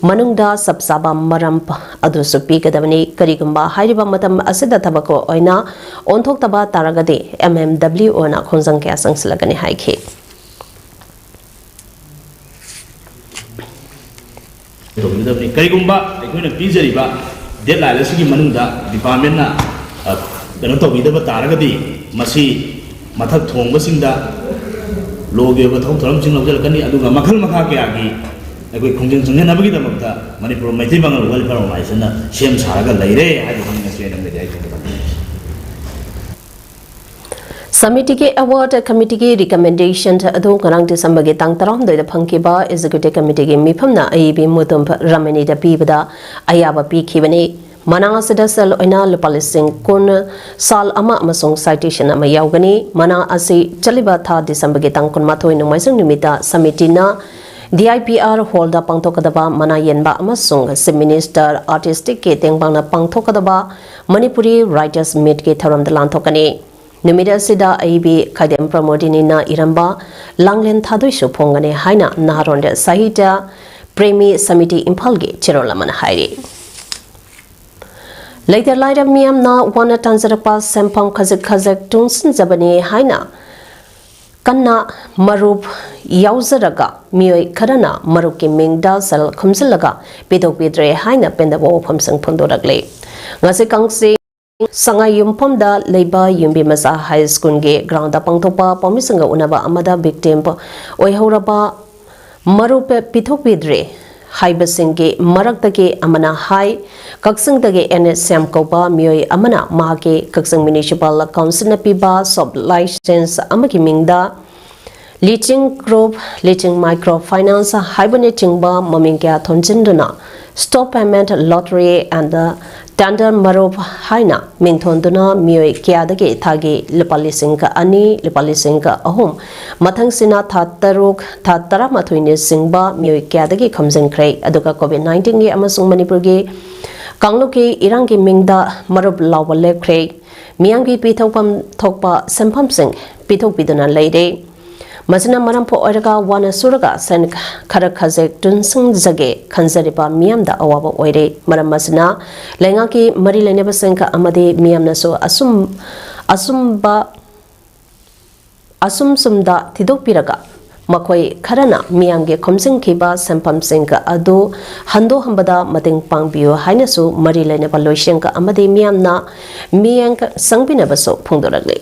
ꯃꯅꯨꯡꯗ ꯆꯞ ꯆꯥꯕ ꯃꯔꯝ ꯑꯗꯨꯁꯨ ꯄꯤꯒꯗꯕꯅꯤ꯫ ꯀꯔꯤꯒꯨꯝꯕ ꯍꯥꯏꯔꯤꯕ ꯃꯇꯝ ꯑꯁꯤꯗ ꯊꯕꯛ ꯑꯣꯏꯅ ꯑꯣꯟꯊꯣꯛꯇꯕ ꯇꯥꯔꯒꯗꯤ ꯑꯦꯝ ꯑꯦꯝ ꯗꯕ꯭ꯂꯤꯎ ꯑꯣꯅ ꯈꯣꯡꯖꯪ ꯀꯌꯥ ꯆꯪꯁꯤꯜꯂꯛꯀꯅꯤ ꯍꯥꯏꯈꯤ꯫ ꯇꯧꯕꯤꯒꯗꯕꯅꯤ꯫ ꯀꯔꯤꯒꯨꯝꯕ ꯑꯩꯈꯣꯏꯅ ꯄꯤꯖꯔꯤꯕ ꯗꯦꯗꯂꯥꯏꯟ ꯑꯁꯤꯒꯤ ꯃꯅꯨꯡꯗ ꯗꯤꯄꯥꯔꯠꯃꯦꯟꯅ, ꯑ, ꯀꯩꯅꯣ ꯇꯧꯕꯤꯗꯕ ꯇꯥꯔꯒꯗꯤ ꯃꯁꯤ ꯃꯊꯛ ꯊꯣꯡꯕꯁꯤꯡꯗ ꯂꯣꯒꯤ ꯑꯣꯏꯕ ꯊꯕꯛ ꯊꯧꯔꯝꯁꯤꯡ ꯂꯧꯁꯤꯜꯂꯛꯀꯅꯤ, ꯑꯗꯨꯒ ꯃꯈꯜ ꯃꯈꯥ ꯀꯌꯥꯒꯤ ꯑꯩꯈꯣꯏ ꯈꯣꯡꯖꯪ ꯆꯪꯁꯤꯟꯅꯕꯒꯤꯗꯃꯛꯇ ꯃꯅꯤꯄꯨꯔ ꯃꯩꯇꯩ ꯄꯥꯉꯜ ꯋꯦꯜꯐꯤꯌꯔ ꯑꯣꯔꯒꯅꯥꯏꯖꯦꯁꯟꯅ ꯁꯦꯝ ꯁꯥꯔꯒ ꯂꯩꯔꯦ ꯍꯥꯏꯕꯗꯨꯅꯤ ꯉꯁꯤ ꯑꯩꯅ ꯃꯦꯗꯤꯌꯥꯒꯤ ꯊꯣꯡꯗ ꯊꯝꯖꯔꯤꯁꯤ꯫ ꯁꯃꯤꯇꯤꯒꯤ ꯑꯦꯋꯥꯔꯗ ꯀꯃꯤꯇꯤꯒꯤ ꯔꯤꯀꯃꯦꯟꯗꯦꯁꯟ ꯑꯗꯨ ꯉꯔꯥꯡ ꯗꯤꯁꯦꯝꯕꯔꯒꯤ ꯇꯥꯡ ꯇꯔꯥꯍꯨꯝꯗꯣꯏꯗ ꯐꯪꯈꯤꯕ ꯑꯦꯛꯖꯤꯀ꯭ꯌꯨꯇꯤꯚ ꯀꯃꯤꯇꯤꯒꯤ ꯃꯤꯐꯝꯅ ꯑꯏꯕꯤ ꯃꯨꯇꯨꯝ ꯔꯥꯃꯤꯅꯤꯗ ꯄꯤꯕꯗ ꯑꯌꯥꯕ ꯄꯤꯈꯤꯕꯅꯤ꯫ ꯃꯅꯥ ꯑꯁꯤꯗ ꯁꯦꯜ ꯑꯣꯏꯅ ꯂꯨꯄꯥ ꯂꯤꯁꯤꯡ ꯀꯨꯟ, ꯁꯥꯜ ꯑꯃ ꯑꯃꯁꯨꯡ citation ꯑꯃ ꯌꯥꯎꯒꯅꯤ꯫ ꯃꯅꯥ ꯑꯁꯤ ꯆꯠꯂꯤꯕ ꯊꯥ ꯗꯤꯁꯦꯝꯕꯔꯒꯤ ꯇꯥꯡ ꯀꯨꯟꯃꯥꯊꯣꯏ ꯅꯣꯡꯃꯥꯏꯖꯤꯡ ꯅꯨꯃꯤꯠꯇ ꯁꯃꯤꯇꯤꯅ D I P R hallꯗ ꯄꯥꯡꯊꯣꯛꯀꯗꯕ ꯃꯅꯥ ꯌꯦꯟꯕ ꯑꯃꯁꯨꯡ Chief Minister Artisticꯀꯤ ꯇꯦꯡꯕꯥꯡꯅ ꯄꯥꯡꯊꯣꯛꯀꯗꯕ Manipuri Writers Meetꯀꯤ ꯊꯧꯔꯝꯗ ꯂꯥꯟꯊꯣꯛꯀꯅꯤ꯫ ꯅꯨꯃꯤꯠ ꯑꯁꯤꯗ ꯑꯏꯕꯤ ꯈꯥꯏꯗꯦꯝ ꯄ꯭ꯔꯃꯣꯗꯤꯅꯤꯅ ꯏꯔꯝꯕ ꯂꯥꯡꯂꯦꯟ ꯊꯥꯗꯣꯏꯁꯨ ꯐꯣꯡꯒꯅꯤ ꯍꯥꯏꯅ ꯅꯍꯥꯔꯣꯜ ꯁꯥꯍꯤꯇ꯭ꯌ ꯄ꯭ꯔꯦꯃꯤ ꯁꯃꯤꯇꯤ ꯏꯝꯐꯥꯜꯒꯤ ꯆꯦꯔꯣꯜ ꯑꯃꯅ ꯍꯥꯏꯔꯤ꯫ ꯂꯩꯇ ꯂꯥꯏꯔ ꯃꯤꯌꯥꯝꯅ ꯋꯥꯅ ꯇꯥꯟꯖꯔꯛꯄ ꯁꯦꯟꯐꯝ ꯈꯖꯤꯛ ꯈꯖꯤꯛ ꯇꯨꯡꯁꯤꯟꯖꯕꯅꯤ ꯍꯥꯏꯅ ꯀꯟꯅ ꯃꯔꯨꯞ ꯌꯥꯎꯖꯔꯒ ꯃꯤꯑꯣꯏ ꯈꯔꯅ ꯃꯔꯨꯞꯀꯤ ꯃꯤꯡꯗ ꯁꯦꯜ ꯈꯨꯝꯖꯤꯜꯂꯒ ꯄꯤꯊꯣꯛꯄꯤꯗ꯭ꯔꯦ ꯍꯥꯏꯅ ꯄꯦꯟꯗꯕ ꯋꯥꯐꯝꯁꯤꯡ ꯐꯣꯡꯗꯣꯔꯛꯂꯤ꯫ ꯉꯁꯤ ꯀꯥꯡꯆꯤꯡ ꯁꯉꯥꯏꯌꯨꯝꯐꯝꯗ ꯂꯩꯕ ꯌꯨꯝꯕꯤ ꯃꯆꯥ ꯍꯥꯏ ꯁ꯭ꯀꯨꯜꯒꯤ ꯒ꯭ꯔꯥꯎꯟꯗ ꯄꯥꯡꯊꯣꯛꯄ ꯄꯥꯎꯃꯤꯁꯤꯡꯒ ꯎꯅꯕ ꯑꯃꯗ ꯚꯤꯛꯇꯤꯝ ꯑꯣꯏꯍꯧꯔꯕ ꯃꯔꯨꯞ ꯄꯤꯊꯣꯛꯄꯤꯗ꯭ꯔꯦ ꯍꯥꯏꯕꯁꯤꯡꯒꯤ ꯃꯔꯛꯇꯒꯤ ꯑꯃꯅ ꯍꯥꯏ, ꯀꯛꯆꯤꯡꯗꯒꯤ ꯑꯦꯟ ꯁ꯭ꯌꯥꯝ ꯀꯧꯕ ꯃꯤꯑꯣꯏ ꯑꯃꯅ ꯃꯍꯥꯛꯀꯤ ꯀꯛꯆꯤꯡ ꯃ꯭ꯌꯨꯅꯤꯁꯤꯄꯥꯜ ꯀꯥꯎꯟꯁꯤꯜꯅ ꯄꯤꯕ ꯁꯣꯞ ꯂꯥꯏꯁꯦꯟꯁ ꯑꯃꯒꯤ ꯃꯤꯡꯗ ꯂꯤꯆꯤꯡ ꯒ꯭ꯔꯨꯞ, ꯂꯤꯆꯤꯡ ꯃꯥꯏꯀ꯭ꯔꯣ ꯐꯥꯏꯅꯥꯟꯁ ꯍꯥꯏꯕꯅꯆꯤꯡꯕ ꯃꯃꯤꯡ ꯀꯌꯥ ꯊꯣꯟꯖꯤꯟꯗꯨꯅ Stock Payment Lottery and Tender ꯃꯔꯨꯞ ꯍꯥꯏꯅ ꯃꯤꯡ ꯊꯣꯟꯗꯨꯅ ꯃꯤꯑꯣꯏ ꯀꯌꯥꯗꯒꯤ ꯊꯥꯒꯤ ꯂꯨꯄꯥ ꯂꯤꯁꯤꯡ ꯑꯅꯤ, ꯂꯨꯄꯥ ꯂꯤꯁꯤꯡ ꯑꯍꯨꯝ, ꯃꯊꯪꯁꯤꯅ ꯊꯥ ꯇꯔꯨꯛ, ꯊꯥ ꯇꯔꯥꯃꯥꯊꯣꯏꯅꯆꯤꯡꯕ ꯃꯤꯑꯣꯏ ꯀꯌꯥꯗꯒꯤ ꯈꯣꯝꯖꯤꯟꯈ꯭ꯔꯦ꯫ ꯑꯗꯨꯒ ꯀꯣꯚꯤꯗ ꯅꯥꯏꯟꯇꯤꯟꯒꯤ ꯑꯃꯁꯨꯡ ꯃꯅꯤꯄꯨꯔꯒꯤ ꯀꯥꯡꯂꯨꯞꯀꯤ ꯏꯔꯥꯡꯒꯤ ꯃꯤꯡꯗ ꯃꯔꯨꯞ ꯂꯥꯎꯕ ꯂꯦꯞꯈ꯭ꯔꯦ꯫ ꯃꯤꯌꯥꯝꯒꯤ ꯄꯤꯊꯣꯛꯐꯝ ꯊꯣꯛꯄ ꯁꯦꯟꯐꯝꯁꯤꯡ ꯄꯤꯊꯣꯛꯄꯤꯗꯨꯅ ꯂꯩꯔꯦ꯫ ꯃꯁꯤꯅ ꯃꯔꯝ ꯑꯣꯏꯔꯒ ꯋꯥꯅ ꯁꯨꯔꯒ ꯁꯦꯟ ꯈꯔ ꯈꯖꯤꯛ ꯇꯨꯡꯁꯤꯟꯖꯒꯦ ꯈꯟꯖꯔꯤꯕ ꯃꯤꯌꯥꯝꯗ ꯑꯋꯥꯕ ꯑꯣꯏꯔꯦ꯫ ꯃꯔꯝ ꯑꯁꯤꯅ ꯂꯩꯉꯥꯛꯀꯤ ꯃꯔꯤ ꯂꯩꯅꯕꯁꯤꯡ ꯑꯃꯗꯤ ꯃꯤꯌꯥꯝꯅꯁꯨ ꯑꯁꯨꯝ, ꯑꯁꯨꯝꯕ, ꯑꯁꯨꯝ ꯁꯨꯝꯗ ꯊꯤꯗꯣꯛꯄꯤꯔꯒ ꯃꯈꯣꯏ ꯈꯔꯅ ꯃꯤꯌꯥꯝꯒꯤ ꯈꯣꯝꯖꯤꯟꯈꯤꯕ ꯁꯦꯟꯐꯝꯁꯤꯡ ꯑꯗꯨ ꯍꯟꯗꯣꯛꯍꯟꯕꯗ ꯃꯇꯦꯡ ꯄꯥꯡꯕꯤꯌꯨ ꯍꯥꯏꯅꯁꯨ ꯃꯔꯤ ꯂꯩꯅꯕ ꯂꯣꯏꯁꯪ ꯑꯃꯗꯤ ꯃꯤꯌꯥꯝꯅ ꯃꯤꯠꯌꯦꯡ ꯆꯪꯕꯤꯅꯕꯁꯨ ꯐꯣꯡꯗꯣꯔꯛꯂꯤ꯫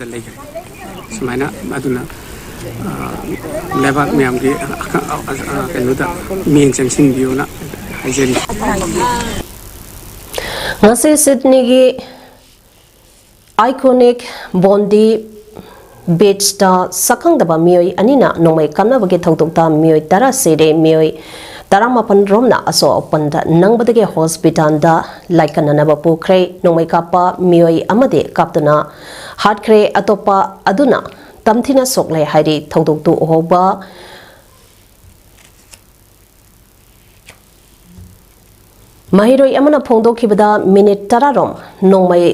ꯂꯩꯈ꯭ꯔꯦ꯫ ꯁꯨꯃꯥꯏꯅ ꯑꯗꯨꯅ, ꯑ, ꯂꯩꯕꯥꯛ ꯃꯌꯥꯝꯒꯤ, ꯑ, ꯑ, ꯑ, ꯀꯩꯅꯣꯗ ꯃꯤꯠꯌꯦꯡ ꯆꯪꯁꯤꯟꯕꯤꯌꯨꯅ ꯍꯥꯏꯖꯔꯤ꯫ ꯉꯁꯤ ꯁꯤꯗꯅꯤꯒꯤ Iconic Bondi Beachꯇ ꯁꯛꯈꯪꯗꯕ ꯃꯤꯑꯣꯏ ꯑꯅꯤꯅ ꯅꯣꯡꯃꯩ ꯀꯥꯞꯅꯕꯒꯤ ꯊꯧꯗꯣꯛꯇ ꯃꯤꯑꯣꯏ ꯇꯔꯥ ꯁꯤꯔꯦ, ꯃꯤꯑꯣꯏ ꯇꯔꯥꯃꯥꯄꯟ ꯔꯣꯝꯅ ꯑꯁꯣꯛ ꯑꯄꯟꯗ ꯅꯪꯕꯗꯒꯤ ꯍꯣꯁꯄꯤꯇꯥꯜꯗ ꯂꯥꯏꯀꯠꯅꯅꯕ ꯄꯨꯈ꯭ꯔꯦ꯫ ꯅꯣꯡꯃꯩ ꯀꯥꯞꯄ ꯃꯤꯑꯣꯏ ꯑꯃꯗꯤ ꯀꯥꯞꯇꯨꯅ ꯍꯥꯠꯈ꯭ꯔꯦ꯫ ꯑꯇꯣꯞꯄ ꯑꯗꯨꯅ ꯇꯝꯊꯤꯅ ꯁꯣꯛꯂꯦ ꯍꯥꯏꯔꯤ꯫ ꯊꯧꯗꯣꯛꯇꯨ ꯎꯍꯧꯕ ꯃꯍꯩꯔꯣꯏ ꯑꯃꯅ ꯐꯣꯡꯗꯣꯛꯈꯤꯕꯗ, ꯃꯤꯅꯤꯠ ꯇꯔꯥ ꯔꯣꯝ ꯅꯣꯡꯃꯩ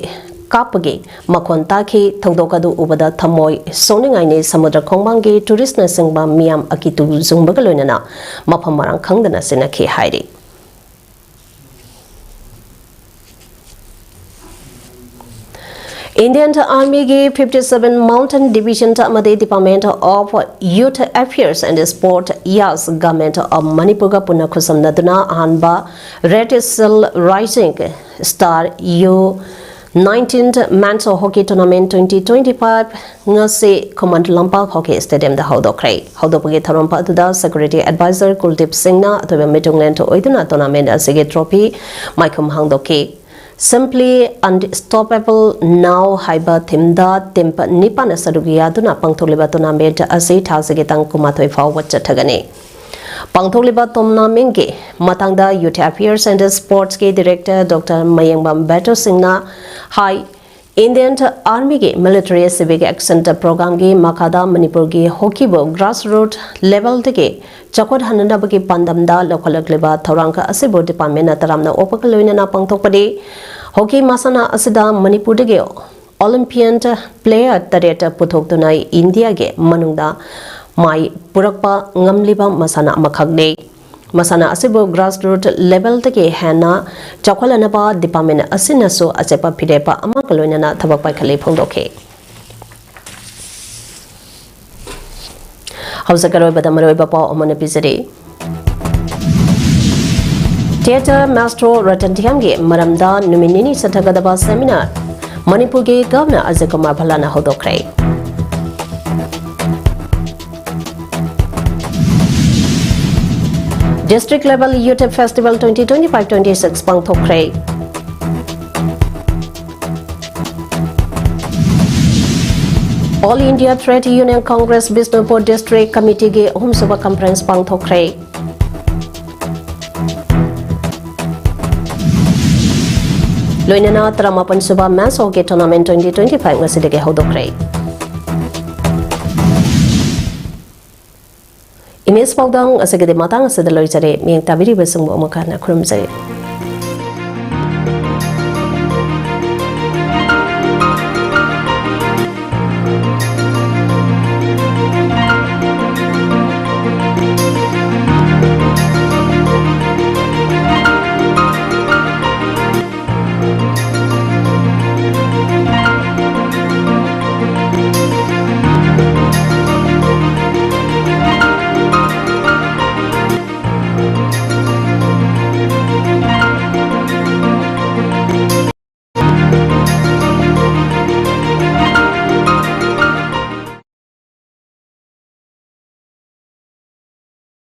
ꯀꯥꯞꯄꯒꯤ ꯃꯈꯣꯟ ꯇꯥꯈꯤ꯫ ꯊꯧꯗꯣꯛ ꯑꯗꯨ ꯎꯕꯗ ꯊꯃꯣꯏ ꯁꯣꯛꯅꯤꯡꯉꯥꯏꯅꯤ꯫ ꯁꯃꯨꯗ꯭ꯔ ꯈꯣꯡꯕꯥꯡꯒꯤ ꯇꯨꯔꯤꯁꯅꯆꯤꯡꯕ ꯃꯤꯌꯥꯝ ꯑꯀꯤꯇꯨ ꯆꯨꯡꯕꯒ ꯂꯣꯏꯅꯅ ꯃꯐꯝ ꯃꯔꯥꯡ ꯈꯪꯗꯅ ꯆꯦꯟꯅꯈꯤ ꯍꯥꯏꯔꯤ꯫ Indian Army ꯒꯤ fifty seven Mountain Division ꯑꯃꯗꯤ Department of Youth Affairs and Sport, Yash, Government of ꯃꯅꯤꯄꯨꯔꯒ ꯄꯨꯟꯅ ꯈꯨꯠꯁꯝꯅꯗꯨꯅ ꯑꯍꯥꯟꯕ Red Shield Rising Star U nineteen Men's Hockey Tournament twenty twenty-five ꯉꯁꯤ ꯈꯨꯃꯟ ꯂꯝꯄꯥꯛ ꯍꯣꯀꯤ ꯁ꯭ꯇꯦꯗꯤꯌꯝꯗ ꯍꯧꯗꯣꯛꯈ꯭ꯔꯦ꯫ ꯍꯧꯗꯣꯛꯄꯒꯤ ꯊꯧꯔꯝ ꯑꯗꯨꯗ Security Advisor ꯀꯨꯜꯗꯤꯞ ꯁꯤꯡꯅ ꯑꯊꯣꯏꯕ ꯃꯤꯇꯨꯡꯂꯦꯟ ꯑꯣꯏꯗꯨꯅ tournament ꯑꯁꯤꯒꯤ trophy ꯃꯥꯏꯈꯨꯝ ꯍꯥꯡꯗꯣꯛꯈꯤ꯫ Simply Unstoppable Now ꯍꯥꯏꯕ theme ꯗ team ꯅꯤꯄꯥꯟꯅ ꯁꯔꯨꯛ ꯌꯥꯗꯨꯅ ꯄꯥꯡꯊꯣꯛꯂꯤꯕ tournament ꯑꯁꯤ ꯊꯥꯁꯤꯒꯤ ꯇꯥꯡ ꯀꯨꯟꯃꯥꯊꯣꯏ ꯐꯥꯎꯕ ꯆꯠꯊꯒꯅꯤ꯫ ꯄꯥꯡꯊꯣꯛꯂꯤꯕ tournament ꯀꯤ ꯃꯇꯥꯡꯗ Youth Affairs and Sports ꯀꯤ Director Doctor ꯃꯌꯦꯡꯕꯝ ꯕꯦꯇꯨ ꯁꯤꯡꯅ ꯍꯥꯏ, Indian Army ꯒꯤ Military Civic Action Program ꯒꯤ ꯃꯈꯥꯗ ꯃꯅꯤꯄꯨꯔꯒꯤ ꯍꯣꯀꯤꯕꯨ grassroot level ꯗꯒꯤ ꯆꯥꯎꯈꯠꯍꯟꯅꯅꯕꯒꯤ ꯄꯥꯟꯗꯝꯗ ꯂꯧꯈꯠꯂꯛꯂꯤꯕ ꯊꯧꯔꯥꯡ ꯑꯁꯤꯕꯨ department ꯅ ꯇꯔꯥꯝꯅ ꯑꯣꯛꯄꯒ ꯂꯣꯏꯅꯅ ꯄꯥꯡꯊꯣꯛꯄꯅꯤ꯫ ꯍꯣꯀꯤ ꯃꯁꯥꯟꯅ ꯑꯁꯤꯗ ꯃꯅꯤꯄꯨꯔꯗꯒꯤ Olympian player ꯇꯔꯦꯠ ꯄꯨꯊꯣꯛꯇꯨꯅ ꯏꯟꯗꯤꯌꯥꯒꯤ ꯃꯅꯨꯡꯗ ꯃꯥꯏ ꯄꯨꯔꯛꯄ ꯉꯝꯂꯤꯕ ꯃꯁꯥꯟꯅ ꯑꯃꯈꯛꯅꯤ꯫ ꯃꯁꯥꯟꯅ ꯑꯁꯤꯕꯨ grassroot level ꯗꯒꯤ ꯍꯦꯟꯅ ꯆꯥꯎꯈꯠꯍꯟꯅꯕ department ꯑꯁꯤꯅꯁꯨ ꯑꯆꯦꯠꯄ ꯐꯤꯔꯦꯞ ꯑꯃꯒ ꯂꯣꯏꯅꯅ ꯊꯕꯛ ꯄꯥꯏꯈꯠꯂꯤ ꯐꯣꯡꯗꯣꯛꯈꯤ꯫ ꯍꯧꯖꯤꯛ ꯑꯔꯣꯏꯕꯗ ꯃꯔꯨꯑꯣꯏꯕ ꯄꯥꯎ ꯑꯃꯅ ꯄꯤꯖꯔꯤ꯫ Theatre Maestro ꯔꯇꯟ ꯊꯤꯌꯥꯝꯒꯤ ꯃꯔꯝꯗ ꯅꯨꯃꯤꯠ ꯅꯤꯅꯤ ꯆꯠꯊꯒꯗꯕ seminar ꯃꯅꯤꯄꯨꯔꯒꯤ Governor ꯑꯖꯌ ꯀꯨꯃꯥꯔ ꯚꯜꯂꯥꯅ ꯍꯧꯗꯣꯛꯈ꯭ꯔꯦ꯫ District Level Youth Festival twenty twenty-five twenty-six ꯄꯥꯡꯊꯣꯛꯈ꯭ꯔꯦ꯫ All India Trade Union Congress Bishnupur District Committee ꯒꯤ ꯑꯍꯨꯝꯁꯨꯕ conference ꯄꯥꯡꯊꯣꯛꯈ꯭ꯔꯦ꯫ ꯂꯣꯏꯅꯅ ꯇꯔꯥꯃꯥꯄꯟ ꯁꯨꯕ Men's Hockey Tournament twenty twenty-five ꯉꯁꯤꯗꯒꯤ ꯍꯧꯗꯣꯛꯈ꯭ꯔꯦ꯫ ꯏꯅꯦꯁ ꯄꯥꯎꯗꯪ ꯑꯁꯤꯒꯤꯗꯤ ꯃꯇꯥꯡ ꯑꯁꯤꯗ ꯂꯣꯏꯖꯔꯦ꯫ ꯃꯤꯠꯌꯦꯡ ꯇꯥꯕꯤꯔꯤꯕꯁꯤꯡꯕꯨ ꯑꯃꯨꯛ ꯍꯟꯅ ꯈꯨꯔꯨꯝꯖꯔꯤ꯫